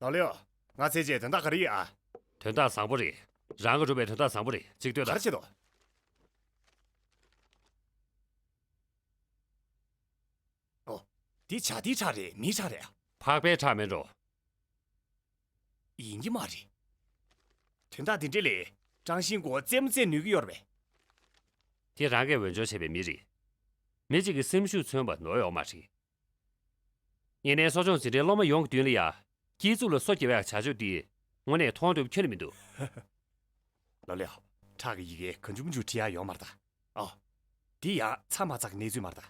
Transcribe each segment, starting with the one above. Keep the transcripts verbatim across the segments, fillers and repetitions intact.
ལོ་ལེའོ། ང་ཚེ་རྗེས་དོན་དག་ག་རེ་ཡོད་ཨ། དོན་དག་བཟང་པོ་རེད། རང་གིས་སྒྲུབ་པའི་དོན་དག་བཟང་པོ་རེད། གཅིག་ལྟོས་དང་། ག་རེ་བྱེད་དོ། ཨོ། འདི་བྱ་དེའི་ཁྲག་རེད། མིའི་ཁྲག་རེད་ཨ། ཕག་པའི་ཁྲག་མིན་འགྲོ། ཡིན་གྱི་མ་རེད། དོན་དག་འདི་འདྲ་ལས། ཀྲང་ཤིན་ཀོ་རྩེད་མོ་རྩེ་ནུས་ཀྱི་ཡོད་རེད་པས། དེ་རང་གིས་འོས་སྦྱོར་བྱས་པའི་མི་རེད། མི་གཅིག་གི་སེམས་ཤུགས་མཚོན་པ་ནོར་ཡོད་མ་རེད། ཡིན་ནའི་གསོ་སྦྱོང་འཛིན་གྲྭའི་སློབ་མ་ཡོངས་ཀྱི་མདུན་ལ་ཡ། སྐྱེས་གཟུགས་ལ་སོ་བརྒྱབ་ཡག་བྱ་སྤྱོད་འདི། དངོས་གནས་མཐོང་ཐོས་ཁྱོན་ནས་མི་འདུག་ལོ་ལེའོ། ཁྲག་གི་ཡི་གེ་གང་བྱུང་མང་བྱུང་བྲིས་ཡག་ཡོད་མ་རེད་ད། ཨོ། འདི་ཡང་ཚ་མ་ཚ་གི་གནས་ཚུལ་མ་རེད་ད།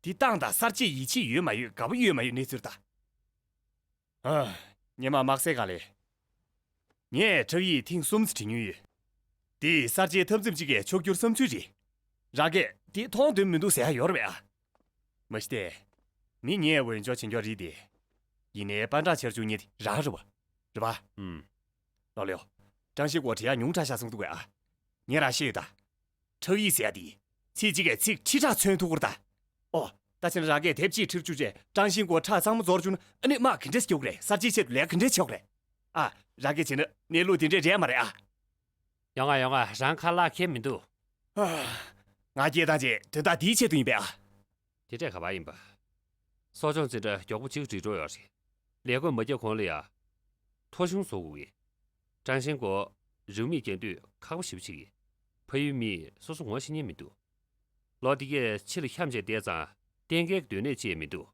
འདི་ཏང་དང་གསར་བརྗེར་ཡིད་ཆེས་ཡོད་མ་ཡོད། དགའ་པོ་ཡོད་མ་ཡོད་གནས་ཚུལ་རེད་ད། ཨ། སྔོན་མ་དམག་སའི་སྒང་ལ། ངས་ཁྲག་ཡིག་ཐེངས་གསུམ་ཙམ་བྲིས་མྱོང་ཡོད། དེ་གསར་བརྗེའི་འཐབ་འཛིང་གཅིག་གི་ཕྱོགས་བསྒྱུར་བསམ་ཚུལ་རེད། རང་གིས་དེ་མཐོང་འདོད་མི་འདུག་ཟེར་ཡག་ཡོད་རེད་པས་ཨ། མ་གཞི་དེ། མི་ངས་འོས་སྦྱོར་བྱེད་མཁན་རེད་དེ། ཡིན་ནའི་པན་ཀྲང་ཆེར་བཅུག་མཁན་དེ་རང་རེད་པ། རེད་པ། ཨུམ། ལོ་ལེའོ། ཀྲང་ཤིན་ཀོ་བྲིས་ཡག་ཉུང་དྲགས་ཤག་བསམ་གྱི་འདུག་གས་ཨ། ངས་རང་བཤད་ཡོད་ད། ཁྲག་ཡིག་ཟེར་ཡག་དེ། ཚིག་གཅིག་གིས་ཚིག་ཁྲི་ཕྲག་མཚོན་ཐུབ་ཀྱི་རེད་ད། ཨོ། ད་བྱས་ན་རང་གིས་དེབ་གཅིག་ཁྲིར་བཅུག་བྱས་ཀྲང་ཤིན་ཀོ་ཁྲག་གཙང་མ་རྫོགས་བཅུག་ན་ཨ་ནི་དམག་ག་འདྲས་རྒྱག་གི་རེད། གསར་བརྗེའི་ཆེད་དུ་ལས་ཀ་ག་འདྲས་བྱེད་ཀྱི་རེད། ཨ། རང་གིས་བྱས་ན་གནས་ལུགས་དེ་འདྲས་རེད་མ་རེད་ཨ། ཡོང་ང་ཡོང་ང་། རང་ཁ་ལག་ཁྱེར་མི་འདུག་ཨ། ང་སྐད་བཏང་བྱས་དོན་དག་འདིའི་ཆེད་དུ་ཡིན་པས་ཨ། དེ་འདྲས་ག་པར་ཡིན་པ། གསོ་སྦྱོང་འཛིན་གྲྭ་མགྱོགས་པོ་གཅིག་སྒྲིག་འགྲོ་ཡོད་རེད། ལས་བགོས་མ་བརྒྱབ་གོང་ལ་ཡ། ཐོ་གཞུང་བཟོ་དགོས་ཀྱི། ཀྲང་ཤིན་ཀོ་རིན་མེད་རྒྱག་དུས་ཁག་པོ་ཞེ་པོ་ཅིག་གིས། ཕ་ཡུལ་མིས་སོ་སོ་ངོ་ཤེས་མཁན་མི་འདུག་ལོ་འདི་གས་ཕྱི་ལ་འཁྱམས་བྱས་བསྡད་ཙང་གཏན་འཁེལ་གྱི་སྡོད་གནས་ཅིག་མི་འདུག་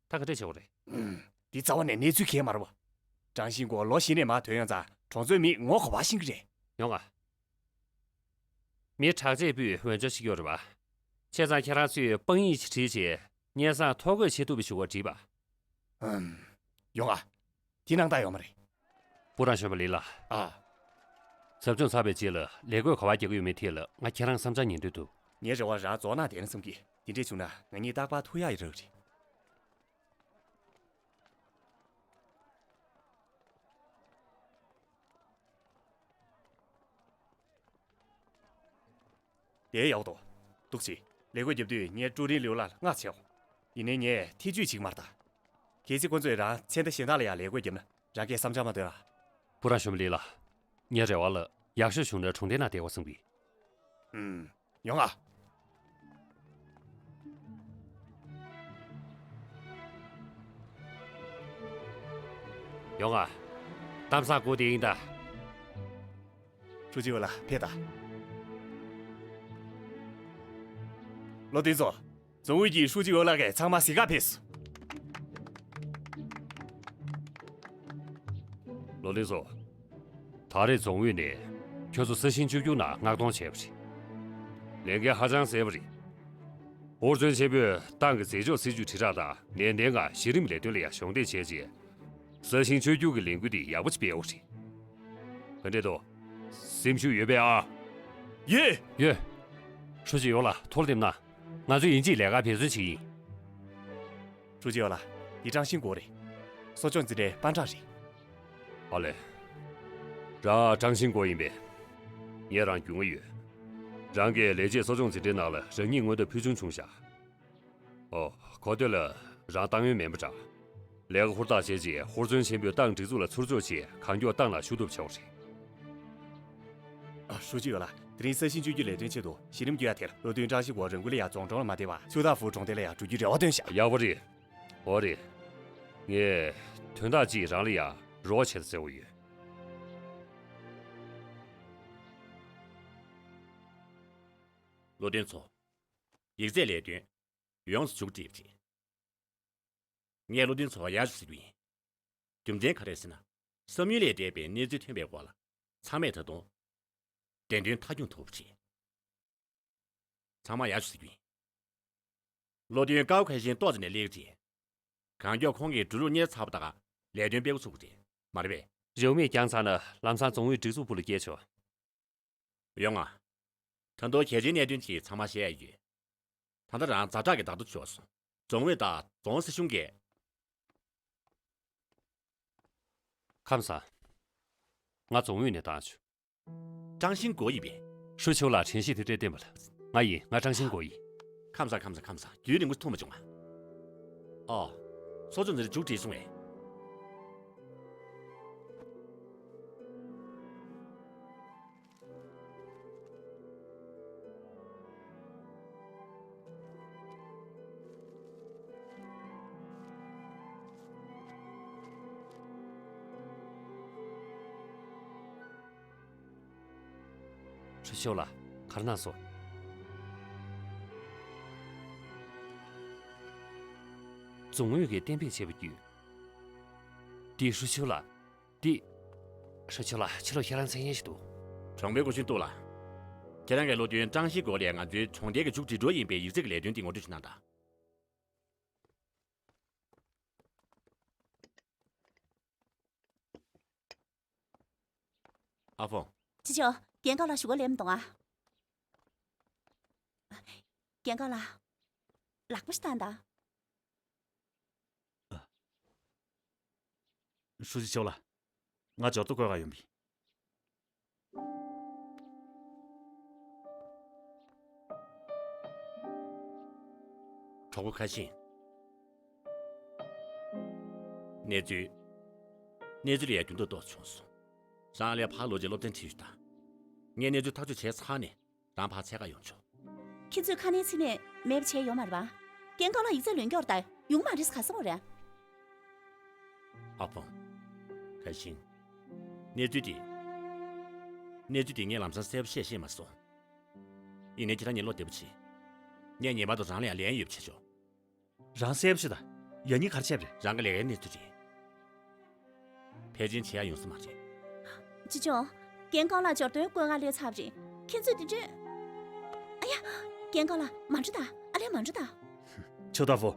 ད་ག་འདྲས་བྱེད་དགོས་རེད། ཨུམ། འདི་རྩ་བ་ནས་གནས་ཚུལ་གང་ཡང་མ་རེད་པ། ཀྲང་ཤིན་ཀོ་ལོ་གཞི་ནས་མར་ཐོན་ཡོང་ཙང་གྲོང་ཚོའི་མིས་ངོ་ག་པར་ཤེས་ཀྱི་རེད། ཡོང་ང་། མི་དྲག་ཆས་པུས་འོས་སྦྱོར་བྱེད་ཀྱི་ཡོད་རེད་པ། བྱས་ཙང་ཁྱེད་རང་ཚོས་དཔང་ཡིག་ཅིག་བྲིས་བྱས་སྙན་སེང་ཐོ་འགོད་བྱེད་ཐུབ་པ་ཞིག་འོ་བྲིས་པ། ཨུམ། ཡོང་ང་། དེ་གནང་སྟངས་ཡོད་མ་རེད། པུ་རང་གཞོན་པ་ལི་ལགས། ཨ། ཟབ་སྦྱོང་ཚར་བའི་རྗེས་ལ་ལས་བགོས་ག་པར་རྒྱག་གི་ཡོད་མེད་ཐད་ལ་ང་ཁྱེད་རང་བསམ་འཆར་ཉན་འདོད་འདུག་ངའི་རེ་བ་རང་རྫོགས་ན་བསྡད་ན་བསམ་གི། དེ་འདྲས་བྱུང་ན་ང་གཉིས་རྟག་པར་ཐུག་ཡག་ཡོད་རེད། དེ་ཡག་འདུག་འདུག་ཅི། ལས་བགོས་རྒྱབ་དུས་ངས་ཀྲུའུ་རིན་ལིའུ་ལགས་ལ་མངགས་བྱའོ། ཡིན་ནའི་ངས་ཐེ་ཇུས་བྱེད་ཀྱི་མ་རེད་ད། གལ་སྲིད་ཁོ་ཚོས་རང་ཚེ་མདའ་གཞན་དག་ལ་ཡང་ལས་བགོས་བརྒྱབ་ན་རང་གིས་བསམ་འཆར་མ་བཏོན་ཨ། པུ་རང་གཞོན་པ་ལི་ལགས། ངའི་རེ་བ་ལ་ཡག་ཤོས་བྱུང་ན་གྲོང་སྡེ་ནང་བསྡད་དགོས་བསམ་གི། ཨུམ། ཡོང་ང་། ཡོང་ང་། གཏམ་བཟང་སྒུག་བསྡད་ཡིན་ད། ཧྲུའུ་ཅི་ཝེ་ལགས་ཕེབས་དང་། བློ་མཐུན་ཚོ། རྫོང་ཨུད་ཀྱི་ཧྲུའུ་ཅི་ཝེ་ལགས་ཀྱིས་ཚང་མ་གཟིགས་གར་ཕེབས་སོང་། བློ་མཐུན་ཚོ། ད་རེས་རྫོང་ཨུད་ནས་ཁྱོད་ཚོ་ས་ཞིང་བཅོས་བསྒྱུར་ནང་མངགས་གཏོང་བྱས་པ་རེད། ལས་འགན་ཧ་ཅང་གསལ་པོ་རེད། ཧུར་བརྩོན་ཆེན་པོས་ཏང་གི་མཛད་ཕྱོགས་སྲིད་ཇུས་དྲིལ་བསྒྲགས་དང་ནན་ཏན་ངང་གཞི་རིམ་ལས་དོན་ལ་ཡང་གཞོགས་འདེགས་བྱས་རྗེས། ས་ཞིང་བཅོས་བསྒྱུར་གྱི་ལས་འགུལ་འདི་ཡག་པོ་ཞིག་སྤེལ་དགོས་རེད། ག་འདྲས་འདུག་སེམས་ཤུགས་ཡོད་པས་ཨ། ཡོད། ཡོད། ཧྲུའུ་ཅི་ཝེ་ལགས་ཐུགས་བདེ་གནང་། ང་ཚོ་ཡིན་གཅིག་ལས་ཀར་འབད་བརྩོན་བྱེད་ཀྱི་ཡིན། ཧྲུའུ་ཅི་ཝེ་ལགས། འདི་ཀྲང་ཤིན་ཀོ་རེད། གསོ་སྦྱོང་འཛིན་གྲྭའི་པན་ཀྲང་རེད། ཨ་ལས། རང་ཀྲང་ཤིན་ཀོ་ཡིན་པས། ངས་རང་རྒྱུས་མངའ་ཡོད། རང་གིས་ལས་བྱེད་གསོ་སྦྱོང་འཛིན་གྲྭའི་ནང་ལ་རང་ཉིད་མངོན་འདོད་ཕུལ་བྱུང་བྱུང་བཞག་ཨོ། གོ་ཐོས་ལ་རང་ཏང་ཡོན་མེད་པ་འདྲ། ལས་ཀ་ཧུར་ཐག་བྱས་རྗེས་ཧུར་བརྩོན་ཆེན་པོས་ཏང་སྒྲིག་འཛུགས་ལ་ཚུར་འཇོག་བྱས་གང་མགྱོགས་ཏང་ནང་ཞུགས་ཐུབ་ཆོག་རེད། ཨ། ཧྲུའུ་ཅི་ཝེ་ལགས། དེ་རིང་ས་ཞིང་བཅོས་རྒྱུ་ལས་དོན་ཆེད་དུ་གཞི་རིམ་བསྐྱོད་ཡག་དེར་བློ་མཐུན་ཀྲང་ཤིན་ཀོ་རང་འགུལ་ལ་ཡང་རྫོང་གྲོང་ལ་མ་བསྡད་པར་ཆུ་ཐག་ཧྥུའུ་གྲོང་སྡེ་ལ་ཡང་འགྲོ་རྒྱུའི་རེ་བ་བཏོན་བཞག་ཡག་པོ་རེད། འོ་རེད། ངས་དོན་དག་ཅིག་རང་ལ་ཡང་རོགས་བྱེད་ཟེར་བ་ཡོད། བློ་མཐུན་ཚོ། ཡིག་ཚད་ལས་དོན་ཡོངས་སུ་མཇུག་བསྒྲིལ་བ་རེད། ངས་བློ་མཐུན་ཚོར་ཡག་ཞུ་ཟེར་རྒྱུ་ཡིན། རྒྱུ་མཚན་ག་རེ་ཟེར་ན། བསམ་ཡུལ་ལས་འདས་པའི་གནས་ཚུལ་ཐོན་པའི་སྐོར་ལ་ཚང་མས་ད་དུང་བདེན་དོན་མཐའ་འཁྱོངས་ཐུབ་པ་རེད། ཚང་མ་ཡག་ཞུ་ཟེར་རྒྱུ་ཡིན། བློ་མཐུན་ཀའོ་ཁའེ་ཤིན་ཏོག་ཙམ་ནས་སླེབས་རྗེས། གང་མགྱོགས་ཁོང་གིས་འགྲོ་ལུགས་གཉེར་ཚར་བ་དང་ལས་དོན་སྤེལ་འགོ་ཚུགས་པ་རེད། མ་རེད་པས། རེའུ་མིག་བརྐྱངས་ཚར་ན་ལམ་སང་རྫོང་ཨུད་སྒྲིག་འཛུགས་པུ་ལ་སྐྱེལ་ཆོག་ཡོང་ང་། ད་དུང་གལ་ཆེའི་གནད་དོན་ཅིག་ཚང་མ་བཤད་ཡ་ཡོད། ད་ལྟ་རང་ཛ་དྲག་གི་བརྡ་ཐོ་བྱུང་སོང་། རྫོང་ཨུད་དང་རྫོང་སྲིད་གཞུང་གིས། ཁམས་བཟང་། ང་རྫོང་ཨུད་ནས་བཏང་བྱུང་། ཀྲང་ཤིན་ཀོ་ཡིན་པས། ཧྲུའུ་ཆིའུ་ལགས་དྲན་ཤེས་དེ་འདྲས་བསྟན་པ་ལ། ང་ཡིན། ང་ཀྲང་ཤིན་ཀོ་ཡིན། ཁམས་བཟང་ཁམས་བཟང་ཁམས་བཟང་། རྒྱུན་རིང་པོ་ཐུག་མ་བྱུང་ང་། ཨོ། གསོ་སྦྱོང་འཛིན་གྲྭ་མཇུག་བསྒྲིལ་སོང་ངས། ཧྲུའུ་ཆོས་ལགས། ག་རེ་གནང་སོང་། རྫོང་ངོས་ཀྱིས་གཏན་འབེབས་བྱས་པ་བརྒྱུད། འདི་ཧྲུའུ་ཆོས་ལགས། འདི། ཧྲུའུ་ཆོས་ལགས། ཕྱི་ལོགས་ཁྱེད་རང་མཚན་སྙན་ཞིག་འདུག། གྲོང་པའི་སྐུ་གཞོན་ཏུའུ་ལགས། ཁྱེད་རང་གིས་བློ་མཐུན་ཀྲང་ཤིས་སྐོར་ལ་ང་ཚོའི་གྲོང་རྡལ་གྱི་རྒྱུགས་དྲིལ་སྒྲོག་ཡིན་པའི་ཡིག་ཚད་ཀྱི་ལས་དོན་འདི་ངོ་སྤྲོད་ཅིག་གནང་དང་། ཨ་ཕོ། ཅི་ཆོ། རྒན་ཁོག་ལ་ཞུ་ག་ལེབ་མི་འདུག་ཨ། རྒན་ཁོག་ལ། ལག་པ་ཞིག་བཏང་དང་། ཧྲུའུ་ཅི་ཆོས་ལགས། ང་འབྱོར་ཐོ་བཀོད་ག་ཡོང་བི། གྲོགས་པོ་ཁ་ཤིང་། གནས་ཚུལ། གནས་ཚུལ་ལ་ཡ་འགྱུར་ལྡོག་ཏོག་ཙམ་བྱུང་སོང་། རང་ལ་ཕར་ལོག་རྗེས་སློབ་ཚན་ཁྲིད་ཞུ་དང་། ངས་གནས་ཚུལ་ཐག་གཅོད་བྱས་ཚར་ནས་རང་ཕར་འཚོལ་ག་ཡོང་ཆོག། ཁྱེད་ཚོས་ཁ་ནས་ཚིག་ནས་མེད་པ་བྱས་ཡོད་མ་རེད་པ། རྒན་ཁོག་ལ་ཡིག་ཚད་ལོན་སྐྱོར་ད་ཡོང་མ་རེད་ཟེར་ག་སོང་རེད། ཨ་ཕོ། ཁ་ཤིང་། གནས་ཚུལ་དེ། གནས་ཚུལ་དེ་ངས་ལམ་སང་གསལ་པོ་བཤད་ཤེས་མ་སོང་། ཡིན་ནའི་ཁྱེད་རང་ཉིད་བློ་བདེ་པོ་བྱེད། ངས་ངེས་པར་དུ་རང་ལ་ཡང་ལན་ཡོད་པ་བྱེད་ཆོག། རང་གསལ་པོ་བྱེད་དང་། ཡང་སྙིང་ག་རེ་བྱས་པ་རེད། རང་གི་ལས་ཀའི་གནས་ཚུལ་རེད། ཕལ་ཆེར་བྱེད་ཡ་ཡོང་ས་མ་རེད། ཅི་ཆོ། རྒན་ཁོག་ལ་འབྱོར་ཐོ་བཀོད་ག་སླེབས་ཚར་བ་རེད། ཁྱེད་ཚོས་དེ་འདྲས། ཨ་ཡ། རྒན་ཁོག་ལ་མ་འགྲོ་ད། ཨ་ལས་མ་འགྲོ་ད། ཆོས་ཏ་ཧྥུ།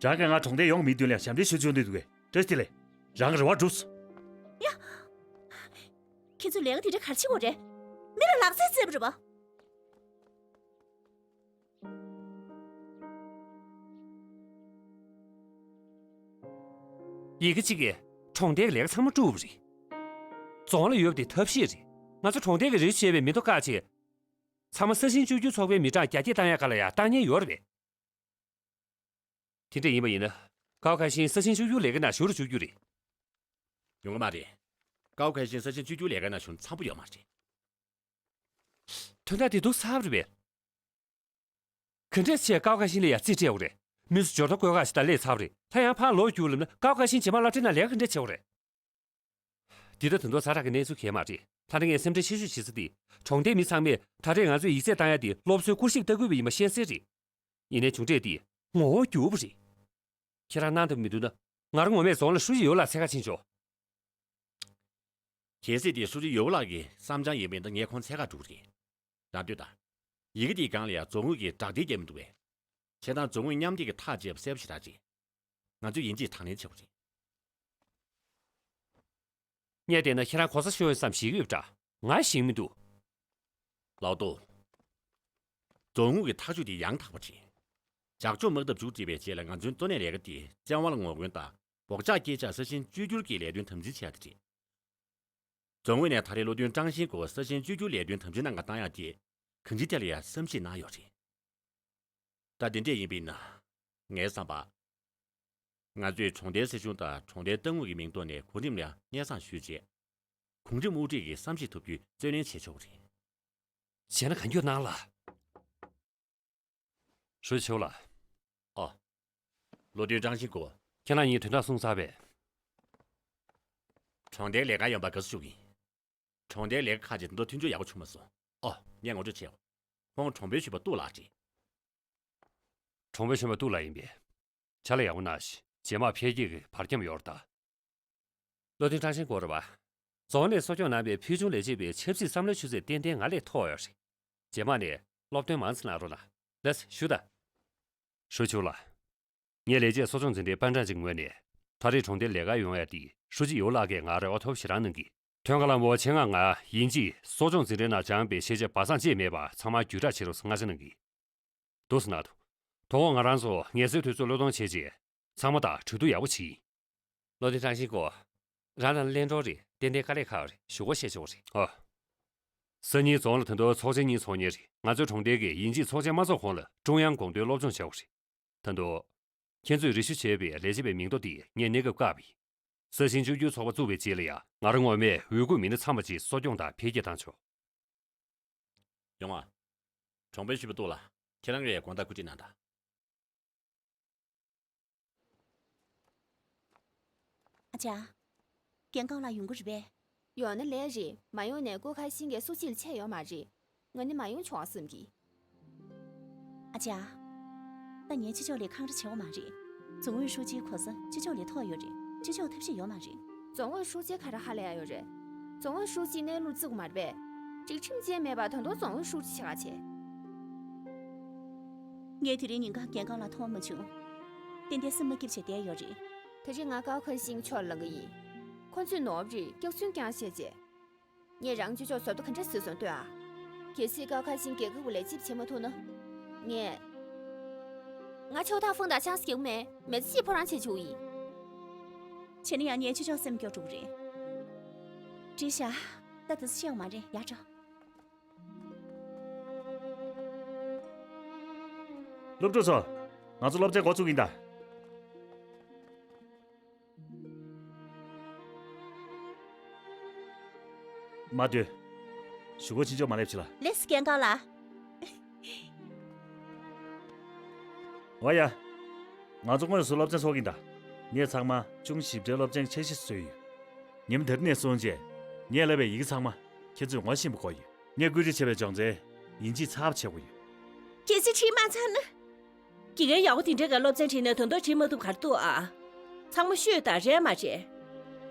རང་གིས་ང་གྲོང་སྡེའི་ཡོང་མིའི་མདུན་ལ་ཞབས་འདྲེན་ཞུ་བཅུག་འདོད་འདུག་གས། བཀྲ་ཤིས་བདེ་ལེགས། རང་གི་རེ་བ་འགྲུབ་སོང་། ཡ། ཁྱེད་ཚོས་ལས་ཀ་དེ་འདྲ་ག་རེ་བྱེད་དགོས་རེད། མི་ལ་ལག་རྩལ་རྩེད་པ་རེད་པ། ཡི་གེ་གཅིག་གིས་གྲོང་སྡེའི་ལས་ཀ་ཚང་མ་བཀྲུས་པ་རེད། རྫོང་ལ་ཡོད་པ་དེ་ཐབས་ཤེས་རེད། ང་ཚོ་གྲོང་སྡེ་གི་རེ་ཞུ་བྱས་པའི་མི་ཐོ་བཀག་བྱས། ཚང་མ་ས་ཞིང་བཅོས་བསྒྱུར་ཚོགས་པའི་མི་གྲངས་རྒྱ་སྐྱེད་བཏང་ཡག་ག་ལ་ཡང་བཏང་མཁན་ཡོད་རེད་པས། དེ་འདྲ་ཡིན་པ་ཡིན་ན། ཀའོ་ཁ་ཤིན་ས་ཞིང་བཅོས་བསྒྱུར་ལས་ཀའི་ནང་ཞུགས་རུ་བཅུག་རྒྱུ་རེད། ཡོང་གི་མ་རེད། ཀའོ་ཁ་ཤིན་ས་ཞིང་བཅོས་བསྒྱུར་ལས་ཀའི་ནང་ཞུགས་ན་འཚམ་པོ་ཡོད་མ་རེད། དོན་དག་དེ་སྡུག་ཚ་པོ་རེད་པས། ག་འདྲས་བྱས་ཀའོ་ཁ་ཤིན་ལ་ཡང་རྩིས་སྤྲད་དགོས་རེད། མི་ཚོ་འབྱོར་ཐོ་བཀོད་ག་ཞིག་དང་སླེབས་ཚར་བ་རེད། ད་ཡང་ཕར་ལོག་རྒྱུགས་ལབ་ན་ཀའོ་ཁ་ཤིན་རྗེས་མ་སློབ་གྲྭའི་ནང་ལས་ཀ་ག་འདྲས་བྱེད་དགོས་རེད། འདི་ལྟ་དོན་དག་ཛ་དྲག་གི་གནས་ཚུལ་གང་ཡང་མ་རེད། ད་ནི་ངས་སེམས་ཁྲལ་ཆེ་ཤོས་བྱེད་ས་དེ། གྲོང་སྡེའི་མི་ཚང་མས་ད་རེས་ང་ཚོས་ཡིག་ཚད་བཏང་ཡ་དེ་སློབ་གསོའི་སྐོར་ཞིབ་ལྟ་སྐུལ་བ་ཡིན་པ་ཤེས་གསལ་རེད། ཡིན་ནའི་བྱུང་འབྲས་དེ་ངོ་བོ་འགྱུར་བ་རེད། ཁྱེད་རང་སྣང་དག་མི་འདུག་ན། ང་རང་ངོ་མས་རྫོང་ལ་ཧྲུའུ་ཅི་ཡོ་ལགས་འཚོལ་ག་ཕྱིན་ཆོག། གལ་སྲིད་དེ་ཧྲུའུ་ཅི་ཡོ་ལགས་ཀྱི་བསམ་འཆར་ཡིན་པ་ཡིན་ན་ངས་ཁོང་འཚོལ་ག་འགྲོ་གི་རེད། རང་ལྟོས་དང་། ཡི་གེ་དེའི་སྒང་ལ་ཡང་རྫོང་ཨུད་ཀྱི་དྲག་རྟེན་བརྒྱབ་མི་འདུག་པས། བྱས་ཙང་རྫོང་ཨུད་མཉམ་འབྲེལ་གྱིས་ཐག་བཅད་པ་གསལ་པོ་ཞེ་དྲག་རེད། ང་ཚོས་ཡིན་གཅིག་དང་ལེན་བྱེད་དགོས་རེད། ངས་བལྟས་ན་ཁྱེད་རང་གོ་ས་ཤོར་ཡོད་བསམ་ཞིག་ཡོད་པ་འདྲ། ང་ཞིག་མི་འདུག། ལའོ་ཏོ། རྫོང་ཨུད་ཀྱི་ཐག་གཅོད་དེ་ཡང་དག་པ་རེད། ཇག་ཕྱོགས་དམག་འཐབ་མཇུག་སྒྲིལ་བའི་རྗེས་ལ་ང་ཚོའི་གཙོ་གནད་ལས་ཀ་དེ་བཙན་དབང་ལ་ངོ་རྒོལ་དང་། སྦོ་ལྕག་སྐྱེལ་ཆ་ས་ཞིང་བཅོས་བསྒྱུར་གྱི་ལས་དོན་དམ་འཛིན་བྱེད་ཡ་དེ་རེད། རྫོང་ཨུད་ནས་ད་རེས་བློ་མཐུན་ཀྲང་ཤིན་སྐོར་ས་ཞིང་བཅོས་བསྒྱུར་ལས་དོན་དམ་འཛིན་གནང་ག་བཏང་ཡ་དེ་གང་ཅིའི་ཐད་ལ་ཡང་བསམ་གཞིག་གནང་ཡོད་རེད། ད་དེ་འདྲས་ཡིན་པ་ཡིན་ན། ངའི་བསམ་པར། ང་ཚོས་གྲོང་རྡལ་སྲིད་གཞུང་དང་གྲོང་རྡལ་ཏང་ཨུད་ཀྱི་མིང་ཐོག་ནས་གོ་རིམ་ལ་སྙན་སེང་ཞུས་རྗེས། གོང་རིམ་དབུ་ཁྲིད་ཀྱི་བསམ་གཞིག་ཐོབ་རྒྱུའི་རྩོད་ལེན་བྱེད་ཆོག་གི་རེད། བྱས་ན་གང་མགྱོགས་གནང་ལ། ཧྲུའུ་ཆོས་ལགས། ཨ། བློ་མཐུན་ཀྲང་ཤིན་སྐོར། ཁྱེད་རང་གཉིས་དོན་དག་གསུངས་ཚར་བས། གྲོང་སྡེའི་ལས་ཀ་ཡོང་བར་དགའ་བསུ་ཞུ་གི་ཡིན། གྲོང་སྡེའི་ལས་ཀ་ཁག་ཅིག་ད་དུང་མཐུན་སྦྱོར་ཡག་པོ་བྱུང་མ་སོང་། ཨོ། ངས་ངོ་སྤྲོད་བྱས། ཁོང་གྲོང་དཔོན་གཞོན་པ་ཏུའུ་ལགས་རེད། གྲོང་དཔོན་གཞོན་པ་ཏུའུ་ལགས་ཡིན་པས། བྱ་ལ་ཡག་པོ་གནང་ཞིང་རྗེས་མ་འཕེལ་རྒྱས་ཀྱི་བར་ཁྱམས་ཡོད་རེད་ད། བློ་མཐུན་ཀྲང་ཤིན་སྐོར་རེད་པ། རྫོང་ནས་གསོ་སྐྱོང་གནང་བའི་ཕུལ་བྱུང་ལས་བྱེད་པའི་ཆབ་སྲིད་བསམ་བློའི་ཆུ་ཚད་ཏན་ཏན་ང་ལས་མཐོ་བ་ཡོད་རེད། རྗེས་མ་ནས་སློབ་སྟོན་མང་ཙམ་གནང་རོགས་གནང་། ལགས་སོ། ཞུ་དང་། ཧྲུའུ་ཆོས་ལགས། ངས་ལས་བྱེད་གསོ་སྐྱོང་འཛིན་གྲྭའི་པན་ཀྲང་ཅིག་ངོས་ནས། ད་རེས་གྲོང་སྡེར་ལས་ཀར་ཡོང་ཡ་དེ་ཧྲུའུ་ཅི་ཡོ་ལགས་ཀྱིས་ང་རེ་བ་མཐོ་པོ་ཞེ་དྲག་གནང་གིས། ཐོན་ཁ་ལ་མོ་ཆེད་མངགས་ང་དབྱིན་ཇིའི་གསོ་སྐྱོང་འཛིན་གྲྭའི་ནང་སྦྱངས་པའི་ཤེས་བྱ་སྦ་གསང་བཅས་མེད་པ་ཚང་མ་བརྒྱུད་བསྒྲགས་བྱེད་རོགས་ཟེར་བཀའ་ཆ་གནང་གིས། འདུག་སེ་གནང་འདུག། དོ་དགོང་ང་རང་ཚོ་ངལ་གསོའི་དུས་ཚོད་བློས་གཏོང་བྱས་རྗེས། ཚང་མ་དང་གྲོས་བསྡུར་ཡག་པོ་བྱེད་ཀྱི་ཡིན། བློ་མཐུན་ཀྲང་ཤིན་སྐོར། རང་དང་གླེང་རོགས་རེད། ཏན་ཏན་དཀའ་ལས་ཁག་རེད། ཞུ་སྒོ་བཤད་ཆོག་རེད། ཨ། སང་ཉིན་རྫོང་ལ་ད་དུང་ཚོགས་ཆེན་གཉིས་ཚོགས་མཁན་རེད། ང་ཚོའི་གྲོང་སྡེ་གིས་དབྱིན་ཇིའི་ཚོགས་ཆེན་མ་ཚོགས་གོང་ལ་ཀྲུང་དབྱང་དགོངས་དོན་སློབ་སྦྱོང་བྱ་དགོས་རེད། ད་དུང་། ཁྱེད་ཚོས་རེ་ཞུ་བྱས་པའི་ལས་བྱེད་པའི་མིང་ཐོ་དེ་ངས་གནས་སྐབས་བཀག་པ་ཡིན། ས་ཞིང་བཅོས་བསྒྱུར་ཚོགས་པ་བཙུགས་པའི་རྗེས་ལ་ཡང་ང་རང་ངོ་མས་འོས་སྐུལ་མི་སྣ་ཚང་མ་གཅིག་གསོ་སྐྱོང་དང་འཕེལ་རྒྱས་བཏང་ཆོག། ཡོང་ཨ། གྲོང་དཔོན་གཞོན་པ་ཏུའུ་ལགས། ཁྱེད་རང་གིས་དགོང་དག་གོ་སྒྲིག་གནང་དང་། ཨ་ཅག། རྒན་ཁོག་ལ་ཡོང་གི་རེད་པས། ཡོང་ན་ལས་རེད། མ་ཡོང་ནས་ཀུའུ་ཁ་ཤིན་གྱི་སུ་ཅི་ལ་ཆད་ཡོད་མ་རེད། ང་ནི་མ་ཡོང་ཆོག་བསམ་གི། ཨ་ཅག་ད་ངའི་ཅི་ཅོག་ལས་འཁང་ར་བྱེད་འོ་མ་རེད། རྫོང་ཨུད་ཧྲུའུ་ཅིའི་གོ་ས་ཅི་ཅོག་ལས་མཐོ་ཡོད་རེད། ཅི་ཅོག་ཐབས་ཤེས་ཡོད་མ་རེད། རྫོང་ཨུད་ཧྲུའུ་ཅི་ག་རེ་ཧ་ལས་ཡ་ཡོད་རེད། རྫོང་ཨུད་ཧྲུའུ་ཅི་གནས་ལུགས་བརྩི་གི་མ་རེད་པས། སྒྲིག་ཁྲིམས་ཅན་མེད་པ་ད་དུང་རྫོང་ཨུད་ཧྲུའུ་ཅི་བྱེད་ག་བྱེད། ངས་དེ་རིང་ཉིན་གང་རྒན་ཁང་ལ་མཐོང་མ་བྱུང་། ཏན་ཏན་སེམས་མ་སྐྱིད་བྱས་བསྡད་ཡོད་རེད། དེ་རིང་ང་ཀའོ་ཁན་ཤིང་ཕྱོགས་ལངས་གི་ཡིན། ཁོ་ཚོས་ནོར་བུ་རེད། སྐྱག་རྫུན་རྐྱང་བཤད་བྱས། ངས་རང་ཅོ་ཅོ་བཟོ་ལྟ་ག་འདྲ་བཟོས་སོང་ལྟོས་ཨ། གལ་སྲིད་ཀའོ་ཁན་ཤིང་རྒྱལ་ཁབ་ལས་ཅིབ་བྱེད་མ་ཐུབ་ན། ངས། ང་ཆོ་ཐག་ཧྥང་དང་ཆང་སི་རྒྱག་མེད། མེ་ཙི་ཅིག་ཕོ་རང་བྱེད་ཆོག་ཡིན། བྱས་ན་ཡང་ངས་ཅོ་ཅོ་སེམས་སྐྱོ་འགྲོ་གི་རེད། བྲིས་ཤག་ད་དེ་ཚོ་ཤེས་ཡོང་མ་རེད། ཡར་འགྲོ། སློབ་ཕྲུག་ཚོ། ང་ཚོ་སློབ་ཚན་འགོ་བཙུགས་ཡིན་ད། མ་སྡོད། གཞུག་གུ་ཕྱིན་ཆོག་མ་སླེབས་ཕྱི་ལ། ལེས་རྒན་ཁང་ལ། འོ་ཡ། ང་ཚོ་དངོས་སུ་སློབ་ཚན་ཚོགས་ཀྱིན་གདའ། ངས་ཚང་མ་ཅུང་ཞིབ་ཕྲའི་སློབ་ཚན་འཆར་གཞི་བཟོས་ཡོད། ཉིན་མོ་དེ་རིང་ནས་བཟུང་རྗེས། ངས་བསླབས་པའི་ཡི་གེ་ཚང་མ་ཁྱེད་ཚོས་ངོ་ཤེས་པ་དགོས་ཡོད། ངས་བཀོད་སྒྲིག་བྱས་པའི་སྦྱོང་ཚན་ཡིན་གཅིག་ཚགས་པ་བྱེད་དགོས་ཡོད། གལ་སྲིད་ཁྲིད་མ་ཚར་ན། དགེ་རྒན་ཡག་པོ་དེ་འདྲའི་ག་སློབ་ཚན་ཁྲིད་ན་དོན་དག་ཁྲིད་མ་ཐུབ་ག་རེ་འདུག་ཨ། ཚང་མ་ཤོད་དང་རེད་མ་རེད།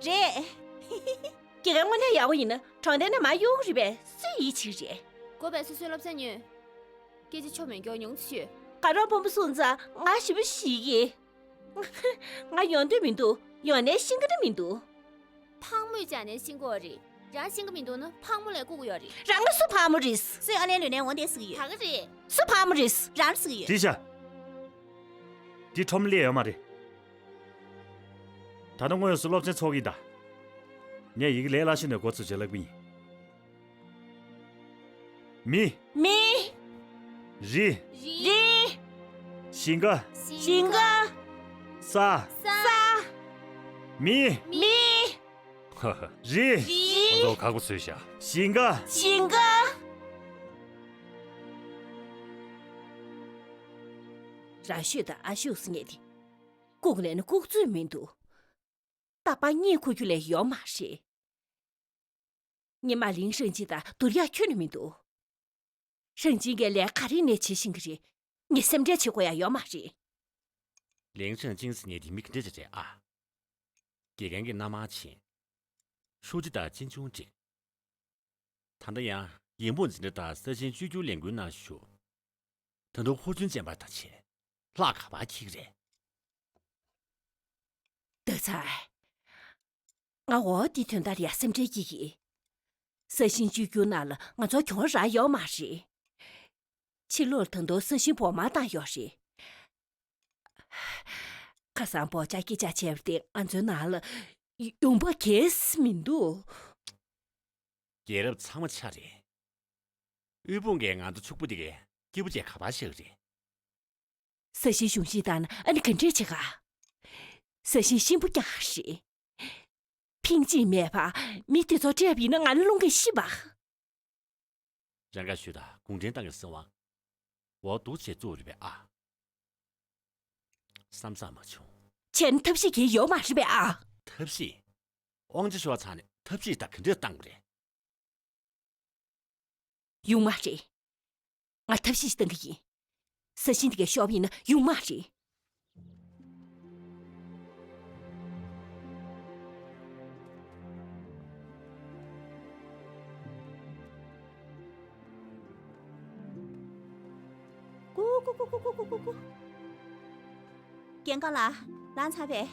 རེད། དགེ་རྒན་དངོས་གནས་ཡག་པོ་ཡིན་ན་དྲང་བདེན་ན་མ་གཡུག་རེད་པས་སུས་ཡིད་ཆེས་རེད། དགོས་པས་སོ་སོའི་སློབ་ཚན་ཉོས། སྐད་ཆ་ཆོ་མེད་མགྱོགས་ཉུང་ཆུ། ག་རོག་དཔོན་པོ་སུང་ཙང་ང་ཞིབ་པོ་ཞིག་གི། ང་ཡོང་འདོད་མི་འདུག་ཡོང་ནའི་ཤེས་ཀྱི་མི་འདུག་ཕག་མོས་བྱས་ནས་ཤེས་ཀྱི་ཡོད་རེད། རང་ཤེས་ཀྱི་མི་འདུག་ན་ཕག་མོ་ལས་ལྐུགས་ཀྱི་ཡོད་རེད། རང་ང་སུ་ཕག་མོ་རེད། སུས་ཨ་ལན་ལོས་ནས་འོང་བསྡད་ཟེར་གྱི་ཡོད། ད་ག་རེད། སུ་ཕག་མོ་རེད། རང་ཟེར་གྱི་ཡོད། འདི་ཤ། འདི་ཁྲོམ་ལས་ཡོད་མ་རེད། ད་ནི་དངོས་སུ་སློབ་ཚན་ཚོགས་ཀྱི་ཡིན་ད། ངས་ཡི་གེ་ལས་སླ་ཤོས་ནས་འགོ་ཚུགས་བྱས་ལབ་ཀྱི་ཡིན། མི། མི། རི། རི། ཞིང་ཁ། ཞིང་ཁ། ས། ས། མི། མི། ཧ་ཧ། རི། རི། ཁོང་ཚོ་ཁག་པོ་བཟོས་ཤག་ཞིང་ཁ། ཞིང་ཁ། ར་ཤོད་དང་ཨ་ཤོད་ཟེར་མཁན་དེ། ལྐུགས་ནས་ནི་ལྐུགས་ཚོད་མི་འདུག་རྟ་པ་གཉིས་ཁུག་རྒྱུ་ལས་ཡོད་མ་རེད། ཉི་མ་ལིང་ཧྲེང་ཅིན་དང་བསྡུར་ཡག་ཁྱོན་ནས་མི་འདུག་ཧྲེང་ཅིན་གྱིས་ལས་ག་རེ་ནས་བྱེད་ཤེས་ཀྱི་རེད། ངས་སེམས་ཁྲལ་བྱེད་དགོས་ཡག་ཡོད་མ་རེད། ལིང་ཧྲེང་ཅིན་ཟེར་མཁན་དེ་མི་ག་འདྲ་ཅིག་རེད་ཨ། དགེ་རྒན་གྱི་མནའ་མ་བྱིན། ཧྲུའུ་ཅི་དང་ཅིན་ཆུང་འགྲིག་ད་ལྟ་ཡང་ཡིན་པོ་འཛིན་གྲྭ་དང་ས་ཞིང་བཅོས་བསྒྱུར་ལས་འགུལ་ནང་ཞུགས། ད་དུང་ཧུར་བརྩོན་ཅན་པ་དང་བྱས། ལྷག་ག་པར་འཁྱེར་གི་རེད། ཏོ་ཚར། ང་འོ་དེ་དོན་དག་ལ་ཡ་སེམས་ཁྲལ་སྐྱེ་གི། ས་ཞིང་བཅོས་བསྒྱུར་ནང་ལ་ང་ཚོ་གྱོང་རག་ཡོད་མ་རེད། ཕྱི་ལོགས་ད་དུང་ས་ཞིང་འབོར་མང་བཏང་ཡོད་རེད། ཁ་སང་འབོར་ཆ་སྐད་ཆ་བྱས་པ་དེ་ང་ཚོའི་ནང་ལ་ཡོང་འབབ་གང་ཡང་མི་འདུག་རྒྱལ་རབས་ཚང་མ་ཆག་རེད། དབུལ་ཕོངས་ཀྱིས་ང་ཚོ་ཕྱུག་པོ་དེ་གས་སྐྱིད་པོ་བྱས་ག་པར་བཞག་གི་རེད། ས་ཞིང་གཞུང་བཞེས་བཏང་ན་ཨ་ནི་ག་འདྲས་བྱེད་ག་ས་ཞིང་གཤིན་པོ་རྐྱང་རེད། ཕིང་ཅིན་མེད་པ་མི་དེ་ཚོ་སྤྲད་པ་ཡིན་ན་ང་ནི་རླུང་གིས་ཤི་བ། རང་དགའ་ཤོས་དང་གུང་ཁྲན་ཏང་གི་སྲིད་དབང་འོ་འདུག་བྱས་བཙུགས་རེད་པས་ཨ། བསམ་ཚར་མ་བྱུང་། བྱས་ན་ཐབས་ཤེས་གང་ཡང་ཡོད་མ་རེད་པས་ཨ། ཐབས་ཤེས། དབང་ཆ་ཤོར་ཚར་ནས་ཐབས་ཤེས་ད་ག་འདྲས་བཏང་དགོས་རེད། ཡོང་མ་རེད། ང་ཐབས་ཤེས་ཤིག་བཏང་གི་ཡིན། ས་ཞིང་དེ་གས་ཤོར་བ་ཡིན་ན་ཡོང་མ་རེད། ཀུ་ཀུ་ཀུ། རྒན་གོག་ལགས། ལངས་ཚར་བས།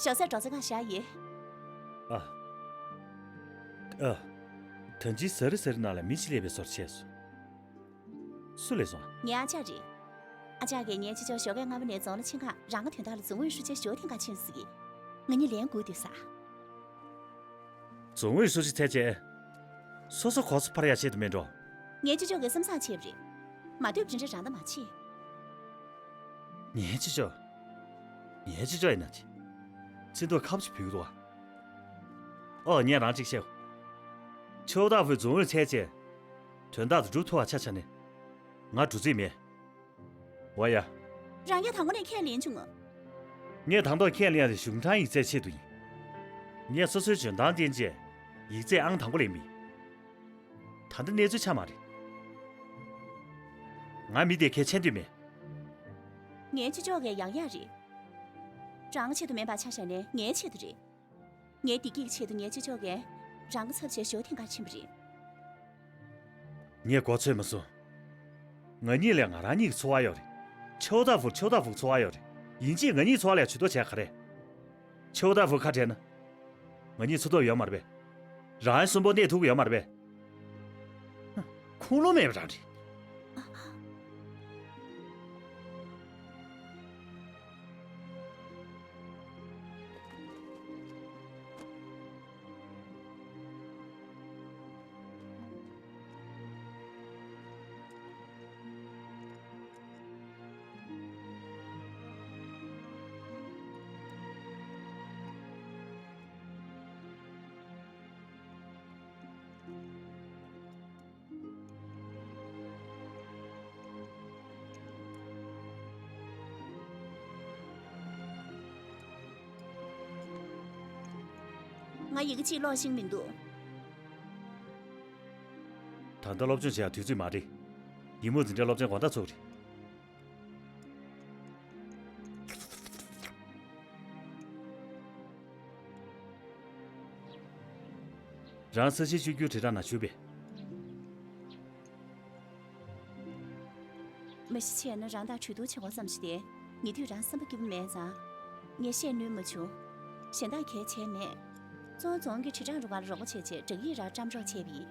ཞོགས་ཟས་སྒྲོག་ཙེ་སྒང་བཞག་ཡོད། ཨ། ཨ། ད་ཅིའི་ཟ་རི་ཟ་རི་ནང་ལ་མི་ཞིག་སླེབས་པའི་བཟོ་འདྲ་བྱས་སོང་། སུ་སླེབས་སོང་། ངའི་ཨ་ཅག་རེད། ཨ་ཅག་གིས་ངའི་ཅོ་ཅོ་ཞོགས་ཀས་སྔ་མོ་ནས་རྫོང་ལ་ཕྱིན་ཁར་རང་གི་དོན་དག་ལ་རྫོང་ཨུད་ཧྲུའུ་ཅི་ཞོགས་ཐེངས་ཁ་ཕྱིན་ཟེར་གི། ང་གཉིས་ལན་སྒུག་བསྡད་ས། རྫོང་ཨུད་ཧྲུའུ་ཅི་ཐལ་ཆེ། སོ་སོ་གོ་ས་འཕར་ཡག་ཆེད་དུ་མིན་འགྲོ། ངའི་ཅོ་ཅོ་གིས་བསམ་བཟང་བྱས་པ་རེད། མ་འདོད་པ་འདྲ་འདྲ་རང་ད་མ་བྱེད། ངའི་ཅོ་ཅོ། ངའི་ཅོ་ཅོ་ཡིན་ན་ཅི། ཚིག་མདོག་ཁ་པོ་ཅིག་ཕུད་ཀྱི་འདུག་ཨ། ཨོ་ངས་རང་ཅིག་བཤད། ཆོས་བདག་པོའི་རྫོང་ཨུད་ཐལ་ཆེ། དོན་དག་དེ་འགྲུབ་ཐུབ་པ་ཆ་ཆ་ནས། ང་འགྲོ་རྩིས་མེད། འོ་ཡ། རང་ཡ་དང་པོ་ནས་ཁས་ལེན་བྱུང་ངོ་། ངས་དང་ཐོག་ཁས་ལེན་ཡ་དེ་གཞུང་དྲང་ཡིག་ཚད་ཆེད་དུ་ཡིན། ངས་སོ་སོའི་འཇོན་ཐང་བསྟན་རྗེས་ཡིག་ཚད་ཨང་དང་པོ་ལེན་མི། ད་ལྟ་གནས་ཚུལ་ཆགས་མ་རེད། ང་མི་དེ་གལ་ཆེ་འདོད་མེད། ངའི་ཅོ་ཅོག་གིས་ཡང་ཡག་རེད། རང་ཆེད་དུ་མིན་པ་ཆ་བཞག་ནས་ངའི་ཆེད་དུ་རེད། ངའི་བདེ་སྐྱིད་ཆེད་དུ་ངའི་ཅོ་ཅོག་གིས་རང་གི་ཚབ་བྱས་ཞོ་ཐེངས་འགའ་ཕྱིན་པ་རེད། ངས་མགོ་ཚོས་མ་སོང་། ང་གཉིས་ལས་ང་རང་གཉིས་ཀྱི་འཚོ་བ་ཡོད་རེད། ཆའོ་ཏ་ཧྥུ་ཆའོ་ཏ་ཧྥུ་འཚོ་བ་ཡོད་རེད། ཡིན་གཅིག་ང་གཉིས་འཚོ་བ་ལས་ཇུས་གཏོགས་བྱས་ག་རེད། ཆའོ་ཏ་ཧྥུ་ཁ་བྲལ་ན། ང་གཉིས་འཚོ་ཐབས་ཡོད་མ་རེད་པས། རང་གསོན་པོ་གནས་ཐུབ་ཀྱི་ཡོད་མ་རེད་པས། ཁུངས་ལུང་མེད་པ་རང་རེད། ང་ཡི་གེ་གཅིག་ཀློག་ཤེས་མི་འདུག་ད་ལྟ་སློབ་སྦྱོང་བྱེད་ཡག་དུས་ཚོད་མ་རེད། ཡིན་མུས་འཛིན་གྲྭའི་སློབ་ཚན་དགོང་དག་ཚུགས་རེད། རང་ས་ཞིང་སྤྱོད་རྒྱུའི་དྲིལ་བསྒྲགས་ནང་ཞུགས་པས། མ་གཞི་བྱས་ན་རང་དང་གྲོས་བསྡུར་བྱེད་དགོས་བསམ་བྱུང་སྟེ། ཉེ་དུས་རང་བསམ་པ་སྐྱིད་པོ་མེད་ཙང་། ངས་བཤད་ནུས་མ་བྱུང་། གཞན་དག་གལ་བྱས་མེད། གཙོ་བོ་རྫོང་གི་དྲིལ་བསྒྲགས་རུ་ཁག་ལ་རོགས་པ་བྱས་རྗེས་བསྒྲགས་ཡིག་རང་བཀྲམ་རོགས་བྱས་པ་ཡིན།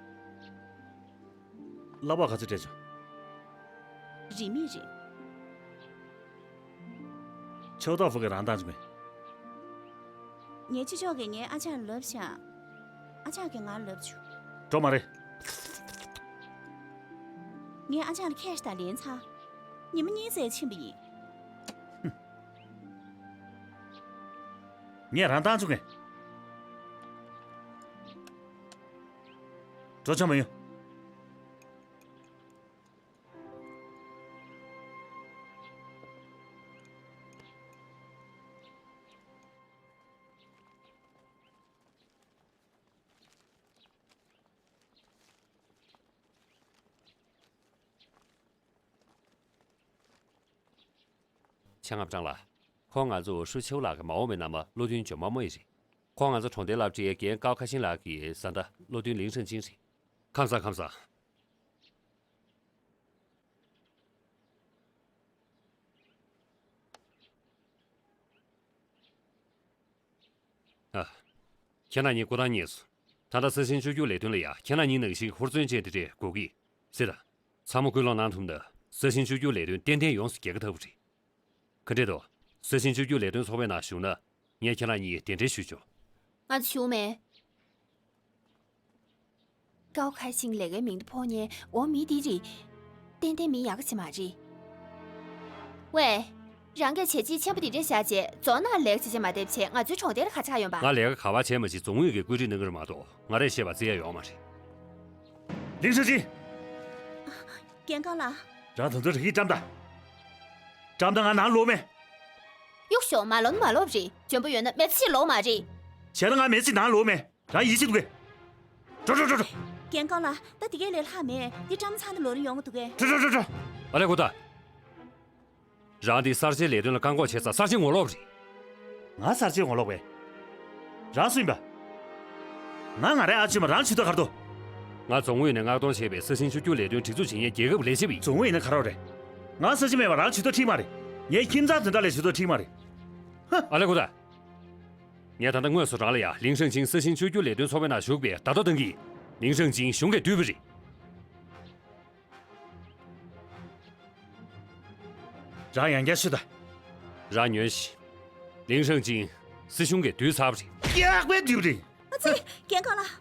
གླ་ཕོགས་ག་ཚོད་སྤྲད་བྱུང་། རིན་མེད་རེད། ཆའོ་ཏ་ཧྥུ་གིས་རང་བཏང་བྱུང་ངས། ངའི་ཅོ་ཅོག་གིས་ངའི་ཨ་ཅག་ལ་ལབ་བཞག་ཨ་ཅག་གིས་ང་ལབ་བྱུང་། འགྲོ་མ་རེད། ངས་ཨ་ཅག་ལ་ཁེ་ཤ་དང་ལེན་ཚར། ཉི་མ་གཉིས་ཙམ་ཕྱིན་པ་ཡིན། ངས་རང་བཏང་བྱུང་ངས། འགྲོ་ཆོག་མ་ཡོང་། ཆང་ཨབ་ཀྲང་ལགས། ཁོང་ང་ཚོ་ཧྲུའུ་ཆིའུ་ལགས་ཀྱི་མ་འོངས་པའི་མནའ་མ་བློ་མཐུན་ཇོ་མ་མོ་ཡིན་རེད། ཁོང་ང་ཚོ་གྲོང་སྡེའི་སློབ་གྲྭའི་རྒན་ཀའོ་ཁ་ཤིང་ལགས་ཀྱི་བཟའ་ཟླ་བློ་མཐུན་ལིང་ཧྲེང་ཅིང་རེད། ཁམས་བཟང་ཁམས་བཟང་། ཨ། ཁྱེད་རང་གཉིས་སྐུ་ཐང་རྙེད་སོང་། ད་ལྟ་ས་ཞིང་བཅོས་སྒྱུར་ལས་དོན་ལ་ཡ་ཁྱེད་རང་གཉིས་ནང་བཞིན་ཧུར་བརྩོན་ཅན་དེ་འདྲས་དགོས་ཀྱི། ཟེར། ཚང་མ་སྐུལ་སློང་གནང་ཐུབ་ན་ས་ཞིང་བཅོས་སྒྱུར་ལས་དོན་ཏན་ཏན་ཡོངས་སུ་རྒྱལ་ཁ་ཐོབ་རེད། ག་འདྲས་འདུག་ས་ཞིང་བཅོས་སྒྱུར་ལས་དོན་ཚོགས་པའི་ནང་ཞུགས་ན་ངས་ཁྱེད་རང་གཉིས་གདན་འདྲེན་ཞུས་ཆོག་ང་ཚོ་ཞུགས་མེད། ཀའོ་ཁ་ཤིང་ལས་ཀའི་མིང་དུ་ཕོག་མཁན་འོ་མི་འདི་རེད། ཏན་ཏན་མི་ཡག་ག་ཅིག་མ་རེད། ཝེ། རང་གིས་བྱས་རྗེས་ཆེན་པོ་འདི་འདྲ་བཞག་རྗེས་རྫོང་ནང་ལས་ཀ་བྱེད་ཅེས་མ་བསྡད་བྱས་ང་ཚོའི་གྲོང་སྡེ་ལ་ག་ཆགས་ཡོང་པ། ང་ལས་ཀ་ག་བ་བྱས་མ་བྱས་རྫོང་ཨུད་ཀྱིས་བཀོད་སྒྲིག་གནང་གི་རེད་མ་གཏོགས་ང་རས་བཤད་པ་བརྩི་ཡ་ཡོད་མ་རེད། ལིང་ཧྲེང་ཅིན། རྒན་ཁང་ལགས། རང་ད་དུང་རང་གིས་བཀྲམ་ད། བཀྲམ་ད་ང་ནང་ལོག་མེད། གཡུག་ཞོག་མ་ལོག་ན་མ་ལོག་རེད། འཇོན་པོ་ཡོད་ན་མི་ཚེ་ལོག་མ་རེད། བྱས་ན་ང་མི་ཚེ་ནང་ལོག་མེད། རང་ཡིད་ཆེས་འདུག་གས། འགྲོ་འགྲོ་འགྲོ་འགྲོ། རྒན་ཁང་ལགས། ད་དེ་གས་ལས་ལྷག་མེད། འདི་བཀྲམ་ཚར་ན་ལོ་རེ་ཡོང་གི་འདུག་གས། འགྲོ་འགྲོ་འགྲོ་འགྲོ། ཨ་ལེ་གོ་ད། རང་འདི་གསར་བརྗེའི་ལས་དོན་ལ་བཀག་འགོག་བྱས་ཙང་གསར་བརྗེ་ངོ་ལོག་རེད། ང་གསར་བརྗེ་ངོ་ལོག་པས། རང་སུ་ཡིན་པ། ང་ང་རའི་ཨ་ཅེ་མ་རང་ཇུས་གཏོགས་ག་རེ་འདུག་ང་རྫོང་ཨུད་ནས་མངགས་གཏོང་བྱས་པའི་ས་ཞིང་བཅོས་སྒྱུར་ལས་དོན་སྒྲིག་འཛུགས་བྱེད་མཁན་རྒྱལ་ཁབ་ལས་བྱེད་པ་ཡིན། རྫོང་ཨུད་ཡིན་ན་ག་རེ་རེད། ང་ས་ཞིང་མེད་པར་རང་ཇུས་གཏོགས་ཁྲིད་མ་རེད། ངའི་ཁྱིམ་ཚང་དོན་དག་ལས་ཇུས་གཏོགས་ཁྲིད་མ་རེད། ཧ། ཨ་ལེ་གོ་ད། ངས་ད་ལྟ་དངོས་སུ་རང་ལ་ཡ་ལིང་ཧྲེང་ཅིང་ས་ཞིང་བཅོས་སྒྱུར་ལས་དོན་ཚོགས་པའི་ནང་ཞུགས་པའི་བརྡ་ཐོ་བཏང་གི། ལིང་ཧྲེང་ཅིང་གཞུང་གིས་བསྡུས་པ་རེད། རང་ཡང་བསྐྱར་ཤོད་ད། རང་ཉོན་ཞིག་ལིང་ཧྲེང་ཅིང་སྲིད་གཞུང་གིས་བསྡུས་ཚར་བ་རེད། ཡག་པའི་བསྡུས་པ་རེད། ཨ་ཙི། རྒན་ཁང་ལགས།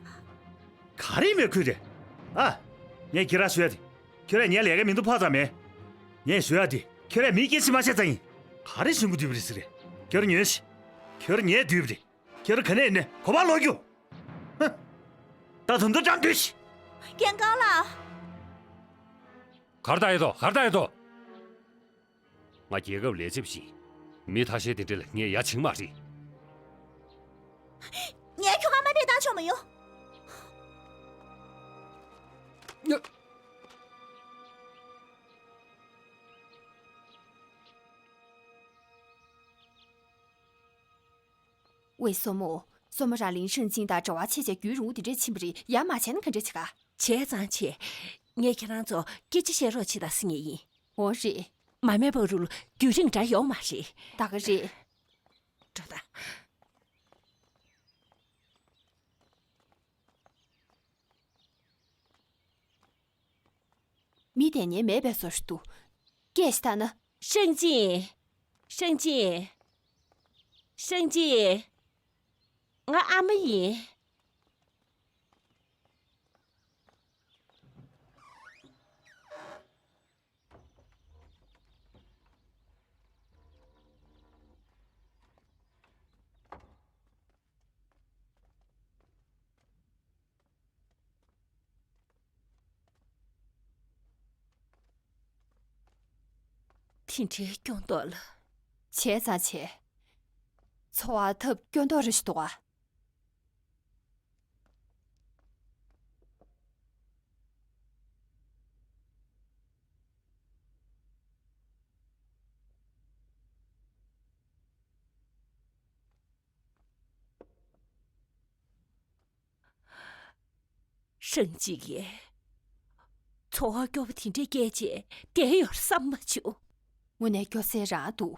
ག་རེ་མོས་གུས་རེད། ཨ། ངས་ཁྱེད་རང་ཞུ་ཡ་དེ། ཁྱོད་རང་ངའི་ལས་ཀའི་མིང་དུ་ཕོག་ཙམ་མེད། ངས་ཞུ་ཡ་དེ། ཁྱོད་རང་མིའི་སྐད་ཆ་མ་བཤད་ཙམ་ཡིན། ག་རེ་གཞུང་གི་བསྡུས་པ་རེད་ཟེར་རེད། ཁྱོད་རང་ཉོན་ཞིག་ཁྱོད་རང་ངའི་བསྡུས་པ་རེད། ཁྱོད་རང་ག་ནས་ཡིན་ནས་གོ་བ་ལོག་རྒྱུ། ཧ། ད་དུང་དུ་འགྲམ་དུས་ཤིག་རྒན་ཁང་ལགས། གར་ལྟ་ཡོད་དོ། གར་ལྟ་ཡོད་དོ། ང་རྒྱལ་ཁབ་ལས་བྱེད་པ་ཞིག་མི་ཐ་ཤལ་དེ་འདྲ་ལ་ངས་ཡ་བྱིང་མ་རེད། ངས་ ཆོག་མ་ཡོང་། ཝེ་སོ་མོ། སོ་མོ་རང་ལིན་ཧྲེང་ཅིན་དང་འབྲེལ་བ་བྱས་བྱས་རྒྱུན་རིང་པོ་དེ་འདྲས་ཕྱིན་པ་རེད། ཡར་མ་བྱས་ན་ག་འདྲས་བྱེད་ག་བྱས་ཙང་བྱས། ངས་ཁྱེད་རང་ཚོ་སྐད་ཆ་བཤད་རོགས་བྱེད་དང་ཟེར་ངེས་ཡིན། འོ་རེད། མ་སྨད་པ་རུ་ལ་རྒྱུན་རིང་འདྲ་ཡོང་མ་རེད། ད་ག་རེད། འགྲོ་ད། མི་དེ་ཉན་མེད་པའི་བཟོ་ཞིག་འདུག་སྐད་ཞིག་བཏང་ན། ཧྲེང་ཅིན། ཧྲེང་ཅིན། ཧྲེང་ཅིན། ང་ཨ་མ་ཡིན། དེ་འདྲའི་སྐྱོ་མདོག་ལ། བྱས་ཙང་བྱས། འཚོ་བ་ཐབས་སྐྱོ་མདོག་རེ་ཞིག་འདུག་ཨ། ཧྲེང་ཅིན་ཡིས། འཚོ་བ་སྐྱོ་པོ་དེ་འདྲའི་སྐྱེལ་བྱས་བསྡད་ཡོད་བསམ་མ་བྱུང་། དངོས་གནས་སྐྱོ་ས་རང་འདུག་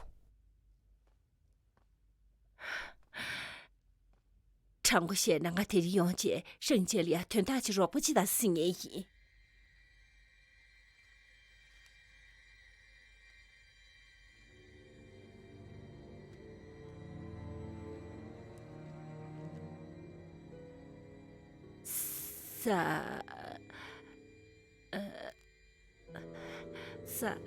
དྲང་པོ་བཤད་ན་ང་དེ་རིང་ཡོང་བྱས་ཧྲེང་ཅིན་ལ་ཡང་དོན་དག་ཅིག་རོགས་པ་ཅིག་དང་ཟེར་མཁན་ཡིན། ས། ས།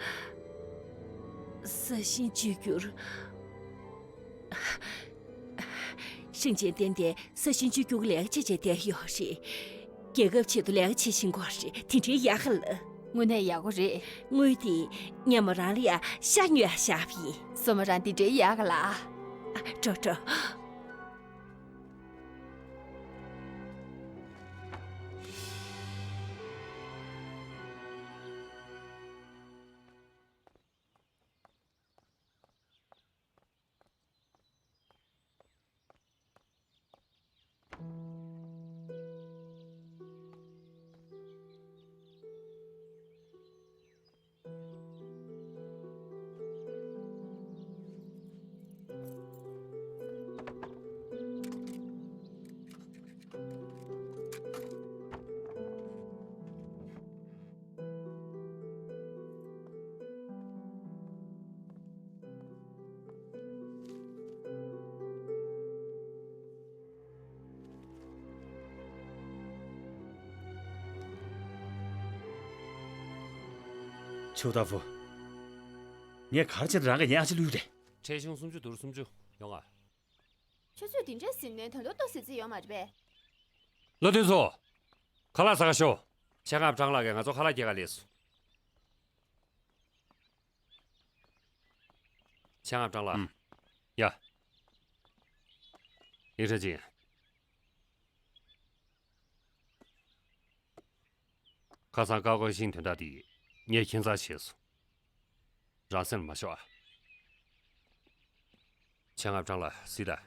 ས་ཞིང་བཅོས་བསྒྱུར། ཧྲེང་ཅིན་ཏན་ཏན་ས་ཞིང་བཅོས་བསྒྱུར་གྱི་ལས་ཀ་བྱེད་བྱས་བསྡད་ཡོད་རེད། རྒྱལ་ཁབ་ཆེད་དུ་ལས་ཀ་བྱེད་བཞིན་ཡོད་རེད། དེ་འདྲའི་ཡག་ག་ལ། དངོས་གནས་ཡག་པོ་རེད། དངུལ་དེ་སྔོན་མ་རང་ལ་ཡང་ཤ་ཉོ་ཡག་བཞག་པ་ཡིན། སོ་མོ་རང་འདི་འདྲའི་ཡག་ག་ལ། ཨ། འགྲོ་འགྲོ། ཆུ་ཏ་ཧྥུ། ངས་ག་རེ་བྱས་ན་རང་གིས་ངའི་ཨ་ཅེ་བསླུས་རེད། ཁྲལ་གཞུང་སུམ་ཅུ་བསྡུ་རུ་སུམ་ཅུ་ཡོང་ང་། ཁྱོད་ཚོས་འདི་འདྲའི་ཟིན་ནས་དོན་དག་ཏོག་ཙམ་བརྩི་ཡོད་མ་རེད་པས། བློ་མཐུན་ཚོ། ཁ་ལག་ཟ་ག་ཤོག་ཆེ་ང་ཀྲང་ལགས་ཀྱིས་ང་ཚོ་ཁ་ལག་སྐྱེལ་ག་སླེབས་སོང་། ཆེ་ང་ཀྲང་ལགས། ཨུམ། ཡ། ལིན་ཧྲེང་ཅིན། ཁ་སང་ཀའོ་ཀའོ་ཤིན་དོན་དག་དེ་ངས་ཁྱད་མཚར་བྱས་སོང་། རང་སེམས་ལ་མ་ཤོར་ཨ། ཆེ་ང་ཀྲང་ལགས་གཟིགས་དང་།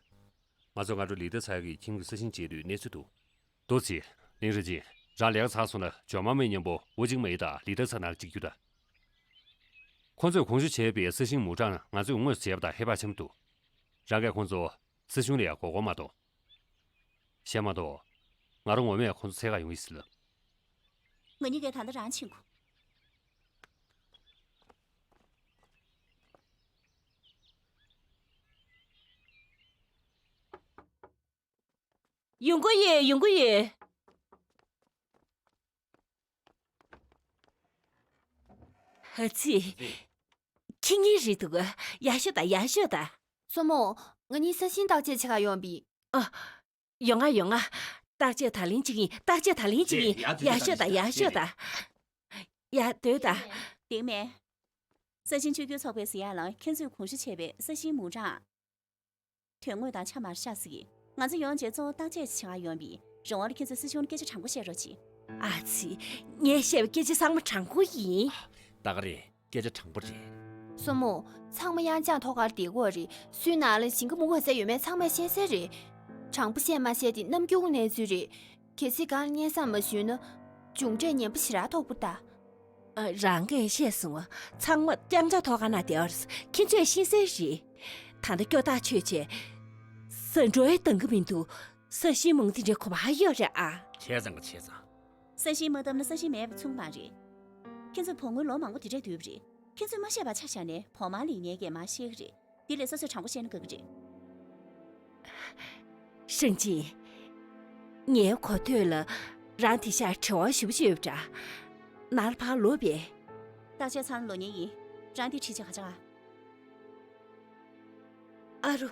ང་ཚོ་སྔ་དྲོ་ལི་ཏི་ཚ་གི་ཁྱིམ་གྱི་ས་ཞིང་བརྗེ་དུས་གནས་ཚུལ་འདུག་ཏོ་ཙི། ལིན་ཧྲེང་ཅིན། རང་ལས་ཀ་ཚར་སོང་ན་ཇོ་མ་མེ་མཉམ་པོ་ཝུ་ཅིང་མེ་དང་ལི་ཏི་ཚ་ནང་གཅིག་རྒྱུགས་དང་། ཁོ་ཚོས་གོང་ཞུ་བྱས་པའི་ས་ཞིང་མུའུ་ཀྲང་ང་ཚོས་དངོས་སུ་བྱས་པ་དང་ཧེ་བག་ཆེན་པོ་འདུག་རང་གིས་ཁོ་ཚོ་ས་ཞིང་ལ་ཡང་མགོ་སྐོར་མ་གཏོང་། གཞན་མ་གཏོགས། ང་རང་ངོ་མས་ཁོ་ཚོ་འཚོལ་ག་ཡོང་ཡིན་ཟེར་ལབ། ང་གཉིས་ཀས་ད་ལྟ་རང་ཕྱིན་དགོས། ཡོང་གི་ཡོད། ཡོང་གི་ཡོད། ཨ་ཙི། ཁྱེད་གཉིས་རེད་འདུག་ཡར་ཤོག་དང་། ཡར་ཤོག་དང་། སོ་མོ། ང་གཉིས་ས་ཞིང་བརྟག་དཔྱད་བྱེད་ག་ཡོང་བ་ཡིན། ཨ། ཡོང་ང་། ཡོང་ང་། བརྟག་དཔྱད་ད་ལན་གཅིག་ཡིན། བརྟག་དཔྱད་ད་ལན་གཅིག་ཡིན། ཡར་ཤོག་དང་། ཡར་ཤོག་དང་། ཡར་སྡོད་དང་། བདེན་མེད། ས་ཞིང་བཅོས་བསྒྱུར་ཚོགས་པའི་ཟེར་ཡག་ལ་ཁྱེད་ཚོས་གོང་ཞུ་བྱས་པའི་ས་ཞིང་མུའུ་ཀྲང་། དོན་དངོས་དང་ཆ་མ་འདྲ་ཤག་ཟེར་གི། ང་ཚོ་ཡོང་རྗེས་གཙོ་བོ་བརྟག་དཔྱད་བྱེད་ག་ཡོང་བ་ཡིན། རོང་བ་ལ་ཁྱེད་ཚོས་སྲིད་གཞུང་ལ་སྐད་ཆ་དྲང་པོ་བཤད་རོགས་གྱིས། ཨ་ཙི། ངས་བཤད་པའི་སྐད་ཆ་ཚང་མ་དྲང་པོ་ཡིན། ད་ག་རེད། སྐད་ཆ་དྲང་པོ་རེད། སྲུ་མོ། ཚང་མ་ཡང་ཅང་ཐོག་ཁར་བསྡད་ཀྱི་ཡོད་རེད། སུའི་ནང་ལ་ཞིང་ཁ་མུ་ག་ཟེར་ཡོད་མེད་ཚང་མས་ཤེས་གསལ་རེད། དྲང་པོ་བཤད་མ་བཤད་དེ་རྣམ་འགྱུར་གནས་ཚུལ་རེད། གལ་སྲིད་གང་ལ་སྙན་སེང་མ་ཞུས་ན། མཇུག་འབྲས་ངན་པ་ཞེ་དྲག་ཐོགས་པ་ད། ཨ། རང་གིས་བཤད་སོང་བ། ཚང་མ་རྐྱང་ཕྱག་ཐོག་ཁ་ན་བསྡད་པ་རེད། ཁྱེད་ཚོས་ཤེས་གསལ་རེད། ད་ལྟ་སྐྱོ་ཐག་ཆོད་བྱས། ཟ་འགྲོ་ཡ་འདང་གི་མི་འདུག་ས་ཞིང་མང་དེ་འདྲའི་གོ་བ་ཡོད་རེད་ཨ། བྱས་ཙང་ག་བྱས་ཙང་། ས་ཞིང་མ་བཏབ་ན་ས་ཞིང་མེད་པ་མཚུངས་པ་རེད། ཁྱེད་ཚོས་བུ་སྔོན་ལོ་མང་པོ་དེ་འདྲས་སྡོད་པ་རེད། ཁྱེད་ཚོས་མ་བཤད་པ་ཆ་བཞག་ནས་བོགས་མར་ལེན་མཁན་གྱིས་མར་བཤད་ཀྱི་རེད། དེ་ལས་སོ་སོས་དྲང་པོ་བཤད་ན་དགའ་གི་རེད། ཧྲེང་ཅིན། ངའི་གོ་ཐོས་ལ་རང་དེང་སང་བྲེལ་བ་ཞེ་པོ་ཅིག་ཡོད་པ་འདྲ། ནང་ལ་ཕར་ལོག་པས། བརྟག་དཔྱད་ཚར་ན་ལོག་མཁན་ཡིན། རང་དེ་ཁྲིད་བྱས་ག་ཆག་ཨ། ཨ་རོ།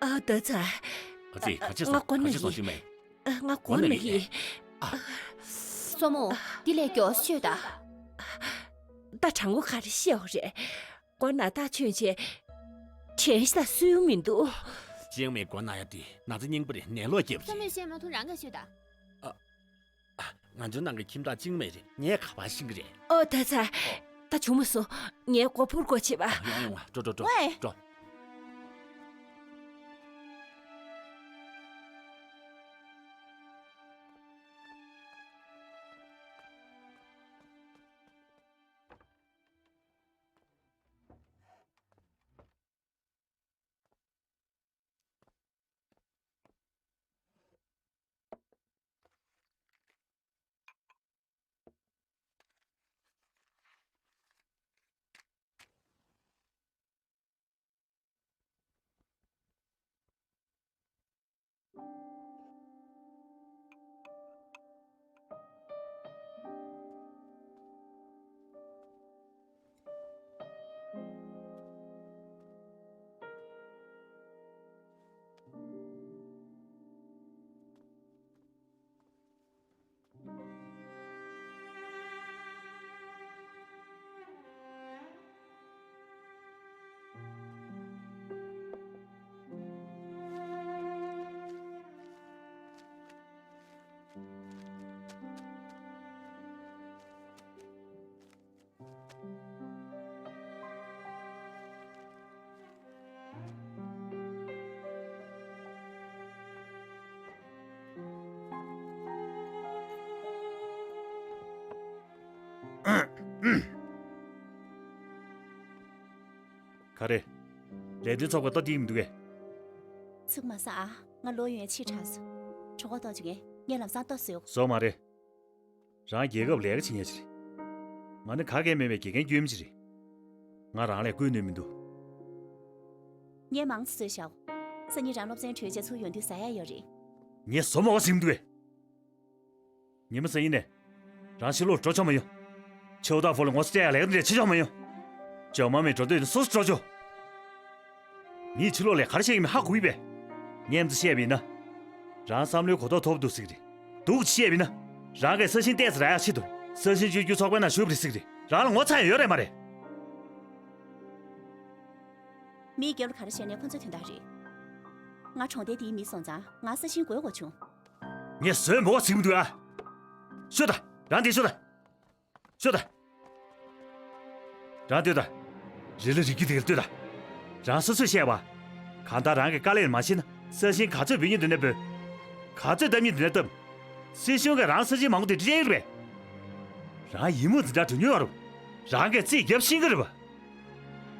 ཨ། ད་ཚ། ཨ་ཙི། ག་ཆེ་སོང་། ང་གོ་ན་ག་ཆེ་སོང་ཡིན། ཤི་མེད། ཨ། ང་གོ་ན་ཡིན། ཨ། སྲུ་མོ། འདི་ལས་མགྱོགས་ཤོད་ད། ད་དྲང་པོ་ག་རེ་བཤད་ཡོད་རེད། མགོ་ན་ཐག་ཆོད་བྱས། དྲན་ཤེས་ད་སུ་ཡང་མི་འདུག་ཅང་མེད། མགོ་ན་ཡ་དེ་ན་ཚ་རྙིང་པ་རེད། ནད་ལོག་སྐྱེས་པ་རེད། སྲུ་མོས་བཤད་མ་ཐུབ་རང་གིས་ཤོད་ད། ཨ། ཨ། ང་ཚོའི་ནང་གི་ཁྱིམ་བདག་ཅང་མེད་རེད། ངས་ག་པར་ཤེས་ཀྱི་རེད། ཨོ། ད་ཚ། ཨོ། ད་བྱུང་མ་སོང་། ངས་སྒོ་ཕུར་སྒོ་ཕྱེ་བ། ཡོང་ཡོང་བ། འགྲོ་འགྲོ་འགྲོ། ཝེ། འགྲོ། ག་རེ། ལས་དོན་ཚོགས་པ་ལྟ་དེ་མི་འདུག་གས། ཚིག་མ་ཟ་ཨ། ང་ལོག་ཡོང་ཡ་ཕྱི་དྲགས་སོང་། གྲོད་ཁོག་ལྟོགས་བྱུང་ངས། ངས་ལམ་སང་ལྟོ་བཟོས། བཟོ་མ་རེད། རང་རྒྱལ་ཁབ་ལས་ཀ་བྱེད་མཁན་ཞིག་རེད། ང་ནི་ག་གེ་མེད་པའི་དགེ་རྒན་སྐྱོན་མི་ཞིག་རེད། ང་རང་ལས་བཀོལ་ནུས་མི་འདུག་ངས་མང་ཙམ་བཟོས་བཞག་སང་ཉིན་རང་སློབ་ཚན་གྲོལ་རྗེས་ཚུར་ཡོང་དུས་ཟ་ཡ་ཡོད་རེད། ངས་བཟོ་མ་བ་ཟིན་འདུག་གས། ཉི་མ་གསར་ཡིན་ནས། རང་ཕྱི་ལོགས་འགྲོ་ཆོག་མ་ཡོང་། ཆོས་བདག་ཕོ་ལ་ངོ་ཚ་སྤྲད་ཡ་ལས་ཀ་འདི་འདྲ་བྱེད་ཆོག་མ་ཡོང་། ཇོ་མ་མི་འགྲོ་འདོད་ན་སོ་སོ་འགྲོ་ཆོག་ངས་ཕྱི་ལོགས་ལས་ག་རེ་བཤད་ཀྱི་མིན་ཧ་གོ་གི་པས། ངས་མ་བཤད་པ་ཡིན་ན། རང་བསམ་བློའི་གོ་རྟོགས་ཐོབ་འདུག་ཟེར་གི་རེད། སྡུག་ཅག་བཤད་པ་ཡིན་ན། རང་གིས་ས་ཞིང་ཏོག་ཙམ་རག་ཡག་ཆེད་དུ་ས་ཞིང་སྤྱོད་བསྒྱུར་ཚོགས་པའི་ནང་ཞུགས་པ་རེད་ཟེར་གི་རེད། རང་ལ་ངོ་ཚ་ཡང་ཡོད་རེད་མ་རེད། མིའི་རྒྱབ་ལ་ག་རེ་བཤད་ནའི་ཁོ་ཚོའི་དོན་དག་རེད། ང་གྲོང་སྡེ་འདིའི་མི་སོང་ཙང་ང་ས་ཞིང་དགོས་དགོས་བྱུང་། ངས་བཟོས་མོ་ཟིག་མི་འདུག་ཨ། ཤོད་ད། རང་འདིར་ཤོད་ད། ཤོད་ད། རང་ལྟོས་ད། རི་ལ་རི་རྒྱུད་དེ་ལ་ལྟོས་ད། རང་སོ་སོས་བཤད་པ། གང་ལྟར་རང་གི་དཀའ་ལས་མ་བྱས་ན་ས་ཞིང་ག་ཚོད་འབུད་མཁན་དེ་ནས་འབུད། ག་ཚོད་བཏབ་མཁན་དེ་ནས་བཏབ། སྲིད་གཞུང་གིས་རང་ས་ཞིང་མང་པོ་དེ་སྤྲད་ཡོད་རེད་པས། རང་ཡིད་མུག་འཛིན་གྲྭ་འགྲོ་མྱོང་ཡོད་རེད། རང་གིས་རྩིས་རྒྱབ་ཤེས་ཀྱི་རེད་པ།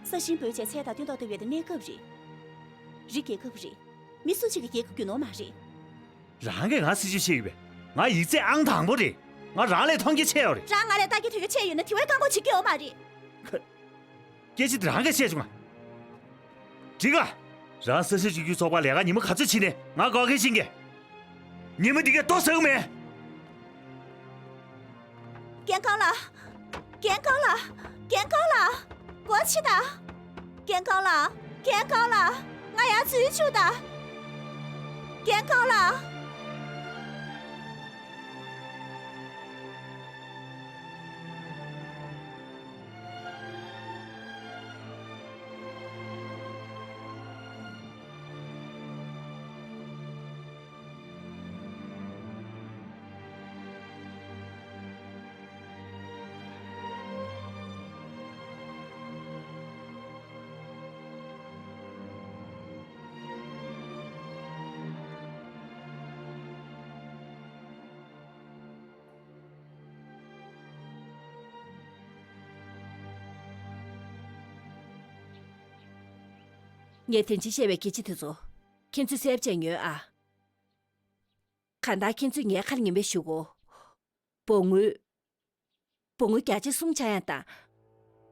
ས་ཞིང་འབུད་བྱས་ཚད་དང་མཐུན་ཐོག་བཏབ་ཡོད་དེ་གནས་སྐབས་རེད། རི་རྒྱལ་ཁབ་རེད། མི་སུ་གཅིག་གི་རྒྱལ་ཁབ་རྒྱུ་ནོར་མ་རེད། རང་གིས་ང་སྲིད་ཇུས་བཤད་ཀྱི་པས། ང་ཡིག་ཚད་ཨང་དང་པོ་རེད། ང་རང་ལས་མཐོང་རྒྱ་ཆེ་ཡོད་རེད། རང་ང་ལས་ལྟ་རྒྱ་དོན་རྒྱ་ཆེ་ཡོད་ན་དེ་བས་བཀག་འགོག་བྱེད་རྒྱུ་ཡོད་མ་རེད། ཁ། སྐད་ཆ་དེ་རང་གིས་བཤད་བྱུང་ང་། འགྲིག་ག། རང་ས་ཞིང་སྤྱོད་བསྒྱུར་ཚོགས་པ་ལས་ཀ་ཉི་མ་ག་ཚོད་བྱས་ནས་ང་འགོག་མཁན་ཤེས་ཀྱི། ཉི་མ་འདི་གས་ལྟོ་ཟ་གི་མེད། རྒན་ཁང་ལགས། རྒན་ཁང་ལགས། རྒན་ཁང་ལགས། སྒོ་ཕྱེ་ད། རྒན་ཁང་ལགས། རྒན་ཁང་ལགས། ང་ཡར་འཛུལ་བཅུག་ད། རྒན་ཁང་ལགས། ངས་དེ་ཕྱིན་བཤད་པའི་སྐད་ཆ་དེ་ཚོ་ཁྱེད་ཚོས་གསལ་པོ་བྱས་ཉོན་ཨ། གང་ལྟར་ཁྱེད་ཚོས་ངའི་ཁ་ལ་ཉན་པ་ཞུ་གོ། འབོ་དངུལ། འབོ་དངུལ་བརྒྱ་ཆ་གསུམ་ཆག་ཡང་བཏང་།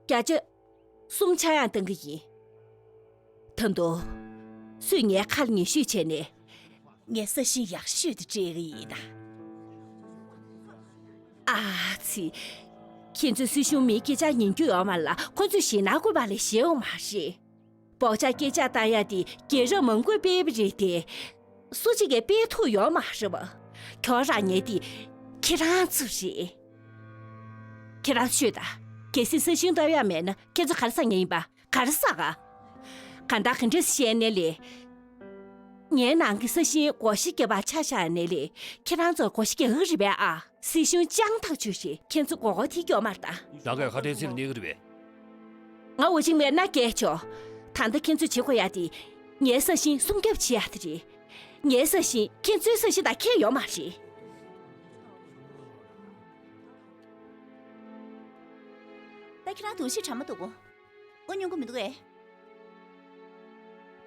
བརྒྱ་ཆ་གསུམ་ཆག་ཡང་བཏང་གི་ཡིན། ད་དུང་། སུས་ངའི་ཁ་ལ་ཉན་ཤོས་བྱས་ནས། ངས་ས་ཞིང་ཡག་ཤོས་དེ་སྤྲད་གི་ཡིན་ད། ཨ་ཙི། ཁྱེད་ཚོས་སྲིད་གཞུང་མིའི་སྐད་ཆ་ཉན་རྒྱུ་ཡོད་མ་རེད་ལ། ཁོ་ཚོས་ཞེད་སྣང་དགོས་པ་ལས་ཞེད་འོང་མ་རེད། བོག་ཆགས་སྐད་ཆ་བཏང་ཡ་དེ་རྒྱལ་རབས་མང་པོས་སྤེལ་བ་རེད་དེ། སུ་གཅིག་གིས་སྤེལ་ཐུབ་ཡོད་མ་རེད་པ། ཁྱོད་རང་ཉན་དེ་ཁྱེད་རང་ཚོ་རེད། ཁྱེད་རང་ཤོད་ད། གལ་སྲིད་ས་ཞིང་བཏབ་ཡ་མེད་ན་ཁྱེད་ཚོ་ག་རེ་ཟ་ཉན་ཡིན་པ། ག་རེ་ཟ་ག་གང་ལྟར་ག་འདྲས་བཤད་ནའི་ལས། ངའི་ནང་གི་ས་ཞིང་བགོ་བཤའ་བརྒྱབ་པ་ཆ་བཞག་ནའི་ལས། ཁྱེད་རང་ཚོར་བགོ་བཤའ་རྒྱག་གི་རེད་པས་ཨ། སྲིད་གཞུང་སྤྱང་ཐག་ཆོད་ཞིག་ཁྱེད་ཚོ་མགོ་སྐོར་ཐེབས་ཀྱི་ཡོད་མ་རེད་ད། རང་གིས་ཁ་དན་ཚིག་གནས་གི་རེད་པས། ང་ཝུ་ཅིང་མེར་ན་སྐད་ཆོག་ད་ལྟ་ཁྱེད་ཚོས་བྱེད་དགོས་ཡ་དེ། ངའི་ས་ཞིང་སྲུང་སྐྱོབ་བྱེད་ཡ་དེ་རེད། ངའི་ས་ཞིང་ཁྱེད་ཚོའི་ས་ཞིང་དང་ཁྱད་ཡོད་མ་རེད། ད་ཁྱེད་རང་གདོང་ཤེད་གྲང་མོ་འདུག་གོ། དངུལ་ཉོ་གི་མི་འདུག་ཨེ།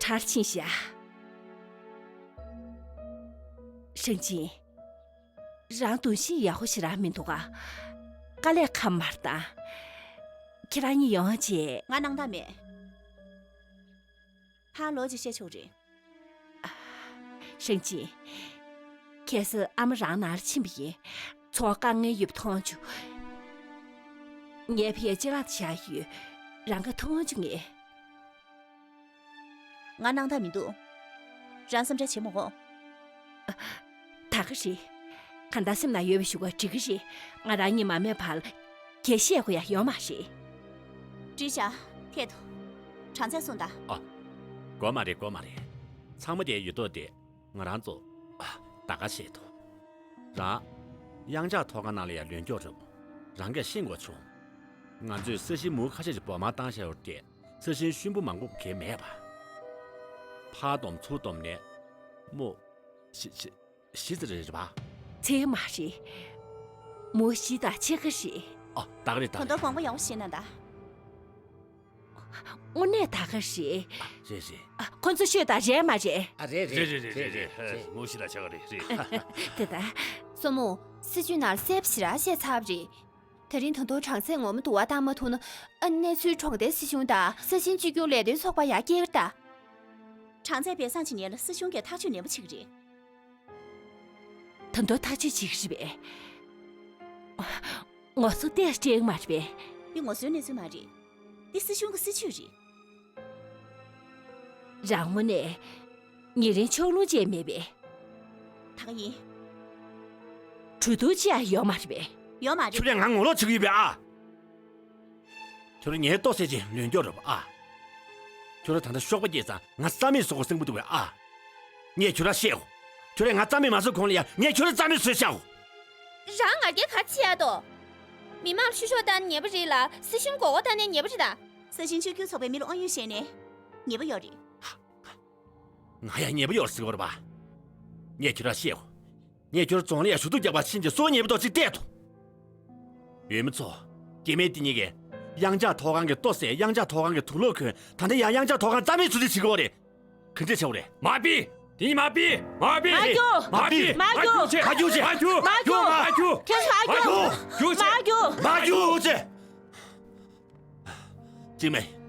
གྲར་ཕྱིན་ཤག་ཧྲེང་ཅིན། རང་གདོང་ཤེད་ཡག་པོ་ཞེ་དྲག་མི་འདུག་ག་དཀའ་ལས་ཁག་མ་རེད་ད། ཁྱེད་རང་གཉིས་ཡོང་བྱས། ང་སྣང་དག་མེད། ཕར་ལོག་ཅིག་བཤད་ཆོག་རེད། ཧྲེང་ཅིན། ཁ་སང་ཨ་མ་རང་ནང་ལ་ཕྱིན་པ་ཡིན། ཚོར་བ་དཀའ་ངལ་ཡོད་པ་མཐོང་བྱུང་། ངས་ཕར་ཅ་ལག་བཞག་ཡོད། རང་ག་མཐོང་བྱུང་ངས། ང་སྣང་དག་མི་འདུག་རང་བསམ་འཆར་བྱེད་མ་དགོས། ད་ག་རེད། གང་ལྟར་སེམས་ནང་ཡོད་པ་ཞུ་ག་འགྲིག་གི་རེད། ང་རང་གཉིས་མ་སྨྲས་བར་ལ་ག་རེ་བཤད་དགོས་ཡ་ཡོད་མ་རེད། འགྲིག་བཞག་ཐད་དོ། གྲངས་ཚད་གསུངས་དང་། ཨ། དགོས་མ་རེད་དགོས་མ་རེད། ཚང་མ་དེ་ཡོད་དོ་དེ། ང་རང་ཚོ། ཨ། ད་ག་བཤད་དོ། རང་། གཡང་ཆགས་ཐོག་ཁང་ནང་ལ་ཡ་ལོན་སྐྱོར་རོགས། རང་གིས་ཤེས་དགོས་བྱུང་། ང་ཚོས་ས་ཞིང་མུའུ་ཁ་ཤས་ཤིག་བོགས་མར་བཏང་བཞག་ཡོད་དེ། ས་ཞིང་ཤུན་པོ་མང་པོ་གལ་མེད་པ། ཕར་བསྡོམས་ཚུར་བསྡོམས་ནས། མུའུ། བཞི་བཞི་བཞི་ཙམ་རེད་པ། ཚད་མ་རེད། མུའུ་བཞི་དང་ཕྱེད་ཀ་རེད། ཨ། ད་ག་རེད་ད་ག་དོན་དག་རེད། དགོངས་པ་ཡག་པོ་བཞེས་གནང་དང་། དངོས་གནས་ད་ག་རེད། རེད་རེད། ཨ། ཁོ་ཚོ་ཤོད་དང་། རེད་མ་རེད། ཨ། རེད་རེད། རེད་རེད་རེད་རེད་རེད། མུའུ་བཞི་དང་ཕྱེད་ཀ་རེད། རེད། དེ་ད། སྲུ་མོ། སྲིད་ཇུས་ནང་གསལ་པོ་ཞེ་དྲག་བཤད་ཚར་བ་རེད། ད་རིང་ད་དུང་གྲངས་ཚད་ངོ་མ་བསྡུ་བ་བཏང་མ་ཐུབ་ན། ཨ། གནས་ཚུལ་གྲོང་རྡལ་སྲིད་གཞུང་དང་ས་ཞིང་གཅེས་སྐྱོང་ལས་དོན་ཚོགས་པ་ཡར་སྐྱེལ་གི་རེད་ད། གྲངས་ཚད་སྦས་གསང་བྱེད་མཁན་ལ་སྲིད་གཞུང་གིས་ཐག་གཅོད་ནན་པོ་བྱེད་ཀྱི་རེད། ད་དུང་ཐག་གཅོད་བྱེད་ཀྱི་རེད་པས། ངོ་སོ་ཏོག་ཙམ་སྤྲད་ཀྱི་མ་རེད་པས། འདི་ངོ་སོའི་གནས་ཚུལ་མ་རེད། འདི་སྲིད་གཞུང་གི་སྲིད་ཇུས་རེད། རང་ངོ་ནས་ཉེ་རིང་ཕྱོགས་ལྷུང་བྱས་མེད་པས། ད་ག་ཡིན། གྲོས་བསྡུར་བྱེད་ཡ་ཡོད་མ་རེད་པས། ཡོད་མ་རེད། ཁྱོད་རང་ང་ངོ་ལོག་བྱེད་ཀྱི་ཡོད་པས་ཨ། ཁྱོད་རང་ངའི་ལྟོ་ཟས་ཅིག་ལོན་སྐྱོར་རོགས་ཨ། ཁྱོད་རང་ད་ལྟ་གཤོག་པ་སྐྱེས་ཙང་ང་རྩ་མེད་བཟོ་དགོས་བསམ་གྱི་འདུག་པས་ཨ། ངས་ཁྱོད་རང་བཤད་འོ། ཁྱོད་རང་ང་རྩ་མེད་མ་བཟོ་གོང་ལ་ཡ་ངས་ཁྱོད་རང་རྩ་མེད་བཟོས་བཞག་འོ། རང་ང་རྒྱལ་ག་རེ་བྱེད་ཡ་དོ། མི་མང་ལ་བཤུ་གཞོག་བཏང་ན་ཉེས་པ་རེད་ལ། སྲིད་གཞུང་མགོ་སྐོར་བཏང་ན་ཉེས་པ་རེད་ད། ས་ཞིང་གཅེས་སྐྱོང་ཚོགས་པའི་མི་ལ་དབང་ཡོད་བཤད་ནས་ཉེས་པ་ཡོད་རེད། ང་ཡང་ཉེས་པ་ཡོད་ཟེར་གྱི་ཡོད་རེད་པ། ངས་ཁྱོད་རང་བཤད་འོ། ངས་ཁྱོད་རང་རྫོང་ལ་ཡ་ཞུ་གཏུག་རྒྱག་པར་ཕྱིན་རྗེས་སུ་ཉེས་པ་ཏོག་ཅིག་སྤྲད་དོ། འོས་མི་ཚོ། སྐྱེ་དམན་དེ་གཉིས་ཀས་གཡང་ཆགས་ཐོག་ཁང་གི་ལྟོ་ཟས། གཡང་ཆགས་ཐོག་ཁང་གི་དུག་ལོག་གོན། ད་ལྟ་ཡང་གཡང་ཆགས་ཐོག་ཁང་རྩ་མེད་བཟོ་རྩིས་བྱེད་ཀྱི་ཡོད་རེད། ག་འདྲས་བྱེད་དགོས་རེད། མར་ཕུད། དེ་གཉིས་མར་ཕུད། མར་ཕུད། མར་རྒྱུག་མར་ཕུད། མར་རྒྱུག་བྱེད། མར་རྒྱུག་བྱེད། མར་རྒྱུག་མར་རྒྱུག་མར་རྒྱུག་ཁྱེད་མར་རྒྱུག་མར་རྒྱུག་མར་རྒྱུག་མར་རྒྱུག་བྱེད། གཅིག་མེད།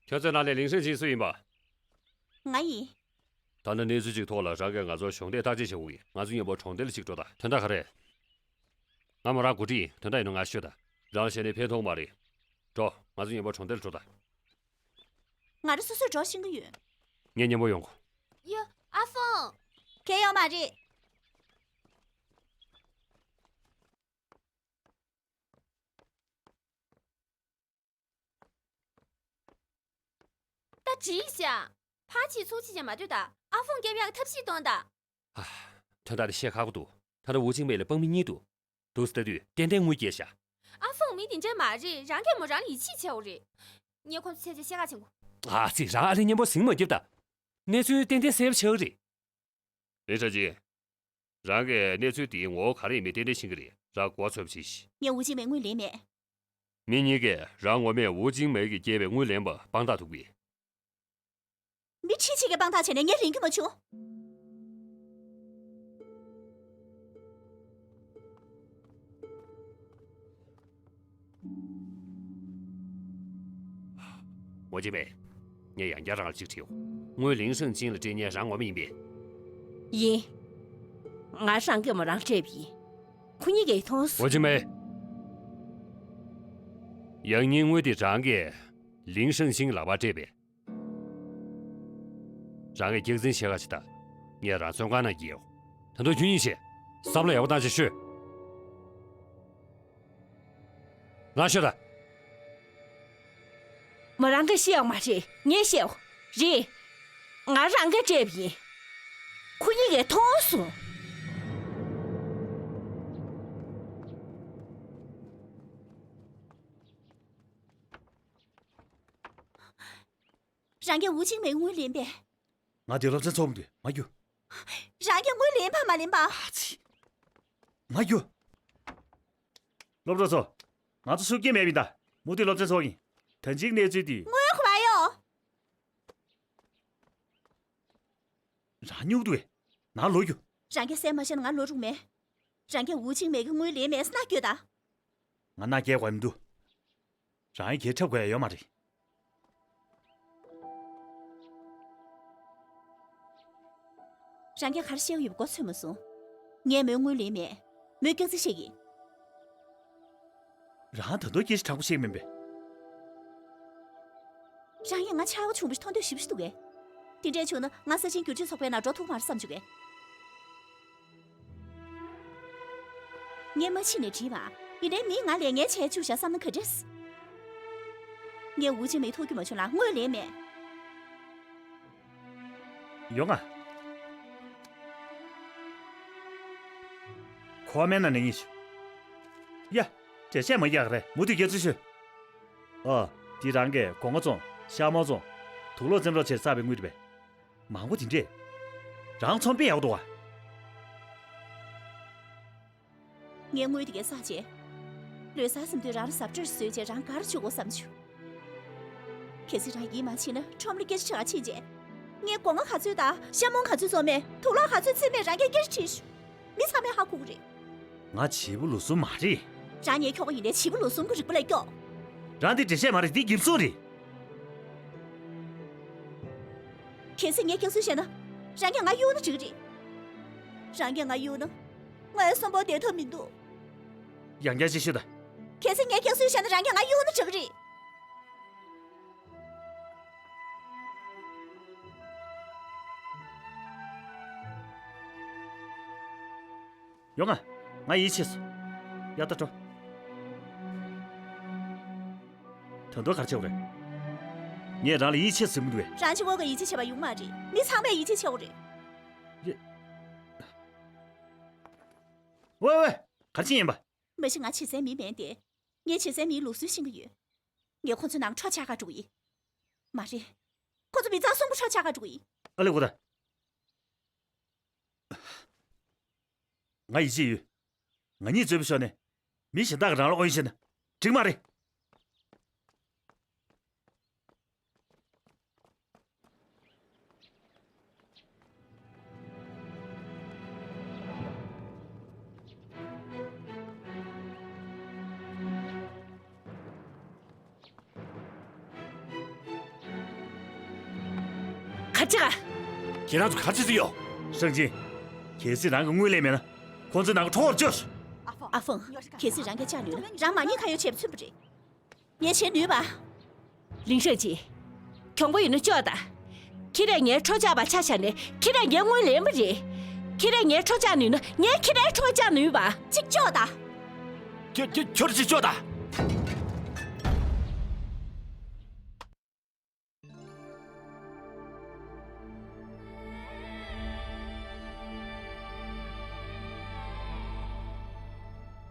ཁྱོད་ཚོའི་ནང་ནས་ལིང་ཧྲེང་ཆིང་སུ་ཡིན་པ། ང་ཡིན། ད་ནི་གནས་ཚུལ་གཅིག་ཐོག་ལ་རང་གིས་ང་ཚོར་གཞོགས་འདེགས་བརྟག་དཔྱད་བྱེད་དགོས་ཡིན། ང་ཚོ་མཉམ་པོ་གྲོང་རྡལ་ལ་གཅིག་འགྲོ་དང་། དོན་དག་ག་རེ། ང་མོ་རང་འགོ་ཁྲིད་ཡིན། དོན་དག་ཡིན་ན་ང་ཤོད་དང་། རང་བྱས་ནས་ཕན་ཐོགས་མ་རེད། འགྲོ། ང་ཚོ་མཉམ་པོ་གྲོང་རྡལ་ལ་འགྲོ་དང་། ང་རང་སོ་སོས་འགྲོ་ཤེས་ཀྱི་ཡོད། ངས་མཉམ་པོ་ཡོང་གོ། ཡ། ཨ་ཧྥང་། གལ་ཡོད་མ་རེད། ད་འགྲིག་ཤག་ཕར་ཕྱིན་ཚུར་ཕྱིན་བྱས་མ་སྡོད་དང་། ཨ་ཧྥང་སྐྱོབ་ཡག་གི་ཐབས་ཤེས་གཏོང་དང་། ཨ། དོན་དག་དེ་བཤད་ཁག་པོ་འདུག་ད་ལྟ་ཝུ་ཅིང་མེ་ལ་དཔང་མི་གཉིས་འདུག་འདུག་སེ་ལྟ་དུས་ཏན་ཏན་དངུལ་བསྐྱལ་ཤག་ཨ་ཧྥང་མི་དེ་འདྲ་མ་རེད། རང་གིས་མོ་རང་ལ་ཡིད་ཆེས་བྱེད་དགོས་རེད། ངས་ཁོང་ཚོ་ཚད་ཆེ་བཤད་ཁ་ཆེན་པོ། ཨ་ཙི། རང་ཨ་ལེ་མཉམ་པོ་ཟིང་མ་རྒྱབ་དང་། གནས་ཚུལ་ཏན་ཏན་གསལ་པོ་ཆགས་ཀྱི་རེད། ལིན་ཧྲན་ཅིན། རང་གིས་གནས་ཚུལ་འདིའི་ངོ་བོ་ག་རེ་ཡིན་མིན་ཏན་ཏན་ཤེས་ཀྱི་རེད། རང་གོ་བ་འཚོལ་བ་བྱེད་ཤིག་ངས་ཝུའུ་ཅིན་མེ་དངུལ་ལེན་མེད། མི་གཉིས་ཀས་རང་ངོ་མས་ཝུའུ་ཅིན་མེ་གིས་བསྐྱལ་བའི་དངུལ་ལེན་པ་དཔང་རྟགས་ཐུག་པས། མི་ཁྲི་གཅིག་གིས་དཔང་རྟགས་བྱས་ནས་ངས་ལེན་རྒྱུ་མ་བྱུང་། ཝུའུ་ཅིན་མེ། ངས་ཡང་བསྐྱར་རང་ལ་གཅིག་དྲིའོ། དངུལ་ལིན་ཧྲན་ཅིན་ལ་སྤྲད་མཁན་རང་ངོ་མ་ཡིན་པས། ཡིན། ང་རང་གིས་མོ་རང་སྤྲད་པ་ཡིན། ཁོ་གཉིས་ཀས་མཐོང་སོང་། ཝུའུ་ཅིན་མེ། ཡང་སྙིང་དངུལ་དེ་རང་གིས་ལིན་ཧྲན་ཅིན་ལག་པར་སྤྲད་པས། རང་གིས་སྐྱག་རྫུན་བཤད་ཁ་ཞིག་ད། ངས་རང་བཙོན་ཁང་ནང་སྐྱེལ་ཡོང་། ད་དུང་ཁྱོད་གཉིས་བཤད། བསམ་བློ་ཡག་པོ་བཏང་བྱས་ཤོད། རང་ཤོད་ད། མོ་རང་གིས་བཤད་ཡོད་མ་རེད། ངས་བཤད་ཡོད། རེད། ང་རང་གིས་སྤྲད་པ་ཡིན། ཁོ་གཉིས་ཀས་མཐོང་སོང་། རང་གིས་ཝུའུ་ཅིན་མེ་དངུལ་ལེན་པས། ང་འདིར་སློབ་ཚན་ཚོགས་མི་འདུག་ང་རྒྱུགས། རང་གིས་དངུལ་ལེན་པ་མ་ལེན་པ། ཨ་ཙི། ང་རྒྱུགས། སློབ་གྲོགས་ཚོ། ང་ཚོ་ཤུགས་རྐྱེན་མེད་པ་ཡིན་ད། མུ་མཐུད་སློབ་ཚན་ཚོགས་ཡིན། ད་ཅིག་གནས་ཚུལ་འདི། དངུལ་ག་པར་ཡོད། རང་སྨྱུག་འདུག་གས། ནང་ལོག་རྒྱུགས། རང་གིས་གསལ་མ་བཤད་ན་ང་ལོག་རུང་མེད། རང་གིས་ཝུའུ་ཅིན་མེ་གི་དངུལ་ལེན་མེད་ཟེར་མནའ་སྐྱོལ་ད། ང་མནའ་སྐྱེལ་དགོས་མི་འདུག་རང་གིས་འཁྲབ་དགོས་ཡ་ཡོད་མ་རེད། རང་གིས་ག་རེ་བཤད་ཀྱི་ཡོད་པ་མགོ་ཚོས་མ་སོང་། ངས་མོའི་དངུལ་ལེན་མེད། མོས་སྐྱག་རྫུན་བཤད་ཀྱི། རང་ད་དུང་སྐད་ཆ་དྲང་པོ་བཤད་མིན་པས། རང་གིས་ང་ཆགས་པ་བྱུང་བ་ཞིག་མཐོང་འདོད་ཞེ་པོ་ཞིག་འདུག་གས། དེ་འདྲས་བྱུང་ན་ང་ས་ཆེན་བསྒྱུར་བཅོས་ཚོགས་པའི་ནང་འགྲོ་ཐུབ་མ་རེད་བསམ་བྱུང་གས། ངས་མ་ཕྱི་ནས་དྲིས་པ། ཡིན་ནའི་མིས་ང་ལས་ངན་བྱས་བཅུག་བཞག་བསམ་ན་ག་འདྲས། ངས་ཝུའུ་ཅིན་མེ་ཐུག་རྒྱུ་མ་བྱུང་ལ་དངུལ་ལེན་མེད། ཡོང་ང་། ཁོ་མེད་ན་ནི་ཡིན་ཞུ། ཡ། འགྲེལ་བཤད་མ་རྒྱག་རེད། མུ་མཐུད་སྐྱེལ་ཚུལ་ཞུ། ཨ། འདི་རང་གིས་སྒོ་ང་བཙོང་། ཤ་མོ་བཙོང་། དུག་ལོག་རྩེ་མོ་བྱས་བསགས་པའི་དངུལ་རེད་པས། མང་པོ་དེ་འདྲས། རང་ཚོང་དཔེ་ཡག་པོ་འདུག་ཨ། ངས་དངུལ་དེ་གས་བསགས་རྗེས། ལོ་གསར་ཟིན་དུས་རང་ལ་གཟབ་སྤྲོས་བཟོས་རྗེས་རང་གར་བཅུག་གོ་བསམ་བྱུང་། གལ་སྲིད་རང་ཡིད་མ་ཆེས་ན་ཁྲོམ་ལ་སྐད་ཆ་དྲི་བ་ཕྱིན་རྗེས། ངས་སྒོ་ང་ག་ཚོད་དང་ཤ་མོང་ག་ཚོད་བཙོང་མེད། དུག་ལོག་ག་ཚོད་བཙོས་མེད་རང་གིས་སྐད་ཆ་དྲིས་ཤོག་མི་ཚང་མས་ཧ་གོ་གི་རེད། ང་བྱིས་པ་ལོ་གསུམ་མ་རེད། རང་ངའི་ཁྱོ་ག་ཡིན་ནའི་བྱིས་པ་ལོ་གསུམ་གྱི་རིག་པ་ལས་སྐྱོ། རང་འདི་འགྲེལ་བཤད་མ་རེད། འདི་འགེབས་སྲུང་རེད། གལ་སྲིད་ངས་སྐྱག་རྫུན་བཤད་ན། རང་གིས་ང་གཡུག་ན་འགྲིག་གི་རེད། རང་གིས་ང་གཡུག་ན། ངའི་གསོན་པོ་བསྡད་ཐབས་མི་འདུག་ཡང་བསྐྱར་ཅིག་ཤོད་ད། གལ་སྲིད་ངས་སྐྱག་རྫུན་བཤད་ན་རང་གིས་ང་གཡུག་ན་འགྲིག་གི་རེད། ཡོང་ང་། ང་ཡིད་ཆེས་སོང་། ཡ་ད་འགྲོ། ད་དུང་ག་རེ་བྱེད་དགོས་རེད། ངས་རང་ལ་ཡིད་ཆེས་ཟེར་མི་འདུག་གས། རང་གཅིག་པོ་གིས་ཡིད་ཆེས་བྱས་པ་ཡོང་མ་རེད། མི་ཚང་མས་ཡིད་ཆེས་བྱེད་དགོས་རེད། ཡེ། ཝེ་ཝེ། ག་རེ་བྱེད་ཡིན་པ། མ་གཞི་ང་བྱེད་སའི་མི་མིན་ཏེ། ངས་བྱེད་སའི་མིའི་ལུགས་སྲོལ་ཤེས་ཀྱི་ཡོད། ངས་ཁོ་ཚོའི་ནང་འཕྲོག་བཅར་ག་འགྲོ་གི་ཡིན། མ་རེད། ཁོ་ཚོ་མི་ཚང་གསོན་པོ་འཕྲོག་བཅར་ག་འགྲོ་གི་ཡིན། ཨ་ལེ་གོ་ད། ང་ཡིད་ཆེས་ཡོད། ང་གཉིས་རྩོད་པ་ཤོར་ནས། མི་གཞན་དག་གིས་རང་ལ་ཨོ་ཡིན་བཤད་ན། འགྲིག་མ་རེད། ག་ཅི་ག་ཁྱེད་རང་ཚོ་ག་ཅི་ཟེར་ཡོད། ཧྲང་ཅིན། གལ་སྲིད་རང་གིས་དངུལ་ལེན་མེད་ན། ཁོང་ཚོའི་ནང་གི་འཕྲོག་པར་བཅར་ཤོག་ཨ་ཧྥང་། གལ་སྲིད་རང་གིས་བཅར་ནུས་ན་རང་མ་ཉེས་ཁ་གཡོག་བྱས་པ་མཚོན་པ་རེད། ངས་བྱེད་ནུས་པ། ལིང་ཧྲན་ཅིན། གྱོང་པོ་ཡོད་ན་གཅོག་དང་། ཁྱེད་རས་ངའི་འཕྲོག་བཅག་པ་ཆ་བཞག་ནས་ཁྱེད་རས་ངའི་དངུལ་ལེན་པ་རེད། ཁྱེད་རས་ངའི་འཕྲོག་བཅག་ནུས་ན་ངས་ཁྱེད་རའི་འཕྲོག་བཅག་ནུས་པ། གཅིག་གཅོག་དང་། ཁྱོད་ཁྱོད་ཁྱོད་གཅིག་གཅོག་དང་།